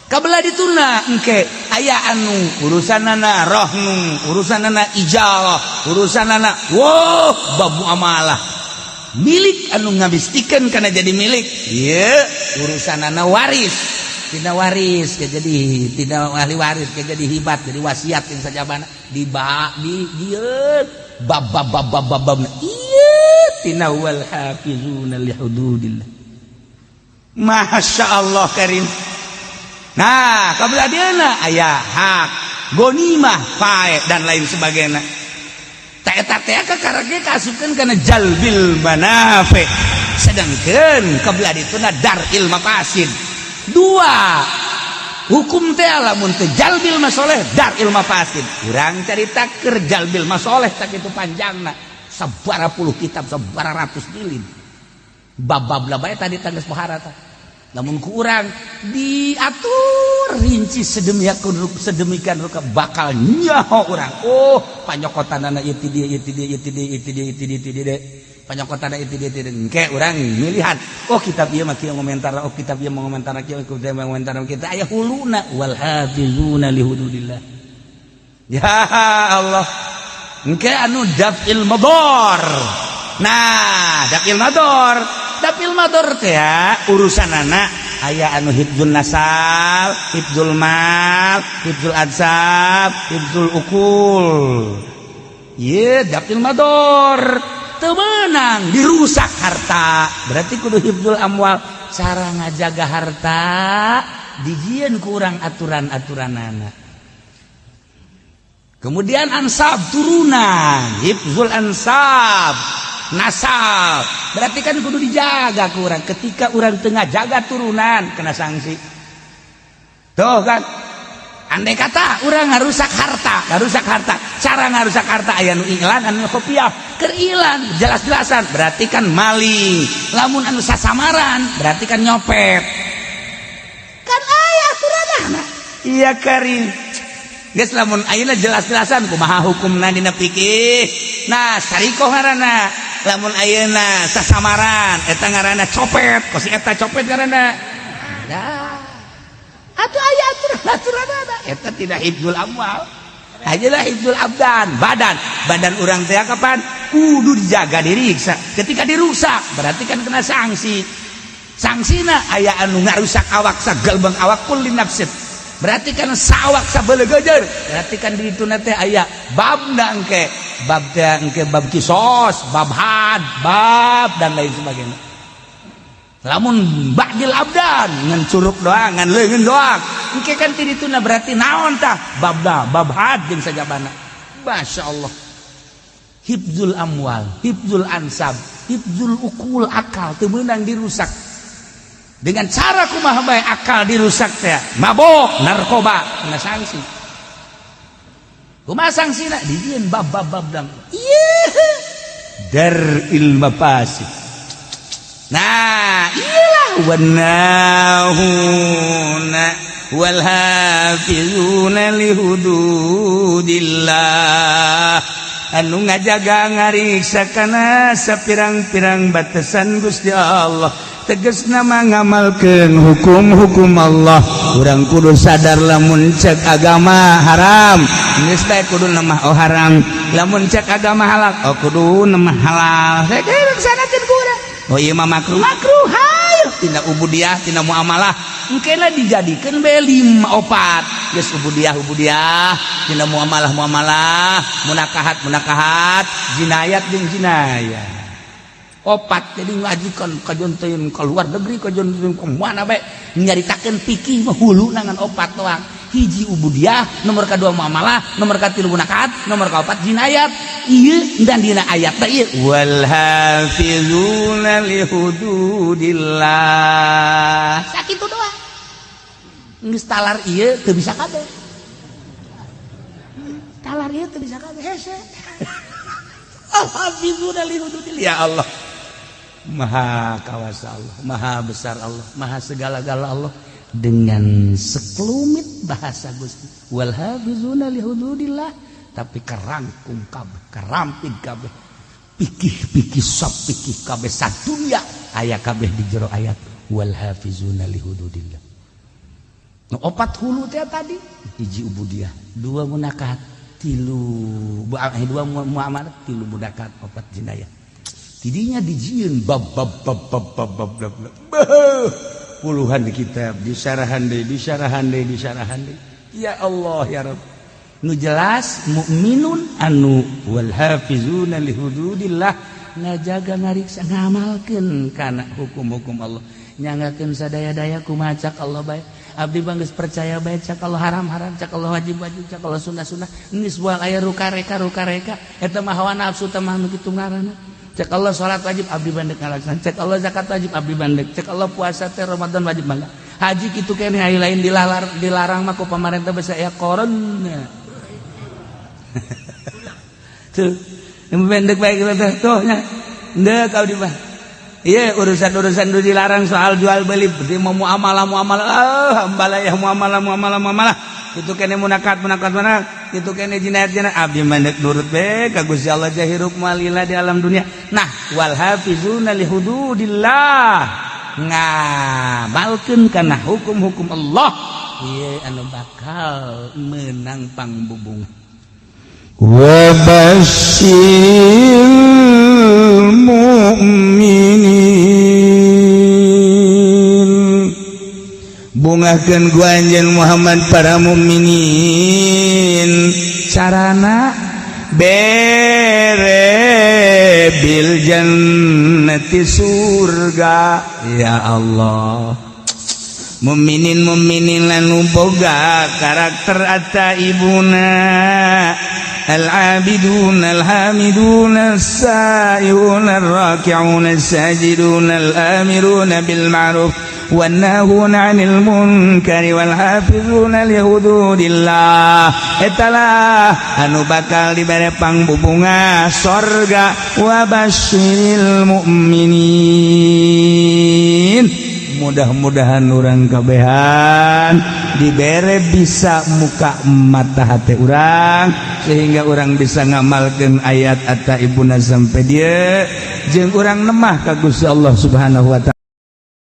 Kabelah dituna engke aya anu urusanana rohnu, urusanana ijarah, urusanana wow bab muamalah milik anu ngabistikeun kana jadi milik ieu urusanana waris, tidak waris ke jadi tidak ahli waris ke jadi hibat jadi wasiat yang sajabana di ba di dieu bab bab bab bab bab bab ieu tina wal hafizuna li hududillah. Masya Allah karim. Nah kabelah dieuna aya hak gonimah fae dan lain sebagainya. Eta teh kakarake kaasupkeun kana jalbil manafi. Sedangkan kabelah dituna daril mafasid. Dua Hukum teh lamun teh jalbil masoleh daril mafasid. Urang carita keur jalbil masoleh tak itu panjangna. Sabara puluh kitab, sabara ratus jilid. Bab-bab lah bae tadi tangges pohara tah. Lamun ku urang diatur rinci sedemikian rupa bakal nyaho urang. Oh, panyokotanana ieu ti dieu, ieu ti dieu, ieu ti dieu, ieu ti dieu, ieu ti dieu, ti dieu. Panyokotanana ieu ti dieu, ti dieu. Engke urang milihan. Oh, kitab ieu mah kieu ngomentar, oh kitab ieu ngomentar kieu, kitab ieu ngomentar kita aya huluna wal hafizuna li hududillah. Ya Allah. Engke anu daf'il madar. Nah, daf'il madar. Daf'il madar teh ya, urusan anak aya anu hifdzul nasab, hifdzul mal, hifdzul ansab, hifdzul ukul. Ye, daf'il madar. Teu meunang dirusak harta. Berarti kudu hifdzul amwal. Cara ngajaga harta dijieun ku urang aturan-aturanana. Kemudian ansab turunan, hifdzul ansab, nasab. Berarti kan kudu dijaga ku urang. Ketika urang tengah jaga turunan kena sanksi. Tuh kan. Andai kata urang ngarusak harta, ngarusak harta. Cara ngarusak harta aya nu iklan, anu kopiah. Keur ilan jelas-jelasan berarti kan maling. Lamun anu sasamaran berarti kan nyopet. Kan aya aturanana. Iya karim. Geus lamun ayeuna jelas-jelasan kumaha hukumna dina fikih. Nah, sarikoh ngaranna. Lamun ayeuna sasamaran eta ngaranna copet, kos eta copet ngaranna. Nah. Atuh aya aturan-aturanana. Eta tidak hifdzul amwal. Ajalah hifdzul abdan, badan. Badan urang teh kapan? Kudu dijaga, diriksa. Ketika dirusak berarti kan kena sanksi. Sanksina aya anu ngarusak awak sagalbang awak kulli nafsin. Berarti kan sawak sabelegejer. Berarti kan di ditu teh aya babna engke, bab teh engke bab kisos, bab had, bab dan lain sebagainya. Lamun ba'dil abdan ngan curug doang, ngan leungeun doang. Engke kan ti dituna berarti naon tah? Babda, bab had jeung sajabana. Masya Allah. Hifdzul amwal, hifdzul ansab, hifdzul ukul, akal teu meunang dirusak. Dengan cara kumaha bae akal dirusak teh, mabok, narkoba, kena sanksi. Kumaha sanksina? Dijieun bab bab bab dang. Ieu daril mafasid. Nah, iyalah wanahuna wal hafizuna li hududillah. Anu ngajaga ngariksa kana sapirang-pirang batasan Gusti Allah. Tegasna mah ngamalkeun hukum-hukum Allah. Urang kudu sadar lamun cek agama haram, geus bae kudu mah oh haram. Lamun cek agama halal, oh kudu mah halal. Saya laksanakeun ku urang. Oh iya mah makruh, makruh hayu tina ubudiah, tina muamalah. Engkena dijadikeun bae lima opat. Geus ubudiah ubudiah, tina muamalah muamalah, munakahat munakahat, jinayat jeung jinayat. Opat jadi ngajikan kajon teuing ka luar negeri, kajon teuing ka mana bae nyaritakeun fikih mah hulu ngan opat doang. Hiji ubudiah, nomor kadua muamalah, nomor katilu munakahat, nomor kaopat jinayat. Ieu dan dina ayat teh ieu wal hafizuna li hududillah. Sakitu doang. Geus talar ieu teu bisa kabeh. Talar ieu teu bisa kabeh hese. Al hafizuna li hududillah. Ya Allah. Maha kawasa Allah, maha besar Allah, maha segala-gala Allah. Dengan sekelumit bahasa Gusti wal hafizuna li hududillah, tapi kerangkum kabeh, kerampit kabeh, pikih-pikih sop pikih kabeh sadunya aya kabeh di jero ayat wal hafizuna li hududillah. Nu opat hulu teh tadi, hiji ubudiah, dua munakahat, tilu dua muamalah, tilu munakahat, opat jinayah. Tidinya dijieun bab bab bab bab bab bab bab, bab. Puluhan kitab disyarahan deui, disyarahan deui, disyarahan deui. Ya Allah ya Rabb. Nu jelas mukminun anu wal hafizuna li hududillah, ngajaga ngariksa ngamalkeun kana hukum-hukum Allah, nyanggakeun sadaya-daya kumaha cak Allah bae. Abdi mah geus percaya bae, cak Allah haram-haram, cak Allah wajib-wajib, cak Allah sunnah-sunnah. Geus buang aya ruka-reka ruka-reka eta mah hawa nafsu teh mah nu kitu ngaranna. Cek Allah salat wajib, abdi bandek ngalaksanakeun. Cek Allah zakat wajib, abdi bandek. Cek Allah puasa teh Ramadan wajib, mangga. Haji kitu keneh, aya lain dilalar, dilarang mah ku pamarentah, bisa aya koron tuh yang pendek baik teh tuh nya. Ndek abdi mah. Iya, urusan-urusan itu dilarang soal jual beli, berarti mau muamalah muamalah, ah ambalah ya, muamalah muamalah muamalah itu kene, munakat munakat mana itu kene, jinayat jinayat. Abdi mah nurut be ka Gusti Allah, hirup malila di alam dunia. Nah, wal hafizuna li hududillah, ngamalkeun kana hukum-hukum Allah, ieu anu bakal menang pangbubung. Wa basyiril mu'minin, bungahkeun ku anjeun Muhammad para mukminin. Carana bere bil jannati, surga. Ya Allah, mukminin mukminin anu boga karakter at-taibuna al-abidun al-hamidun as-saihun ar-raki'un as-sajidun al-amirun bil ma'ruf wan-nahuna 'anil munkari wal hafizuna li hududillah, etalah anu bakal dibere pangbubunga sorga. Wa basyiril mu'minin. Mudah-mudahan urang kabehan dibere bisa muka mata hati urang sehingga urang bisa ngamalkan ayat at-taibuna sampai dia jeung urang nemah ka Gusti Allah Subhanahu wa Ta'ala.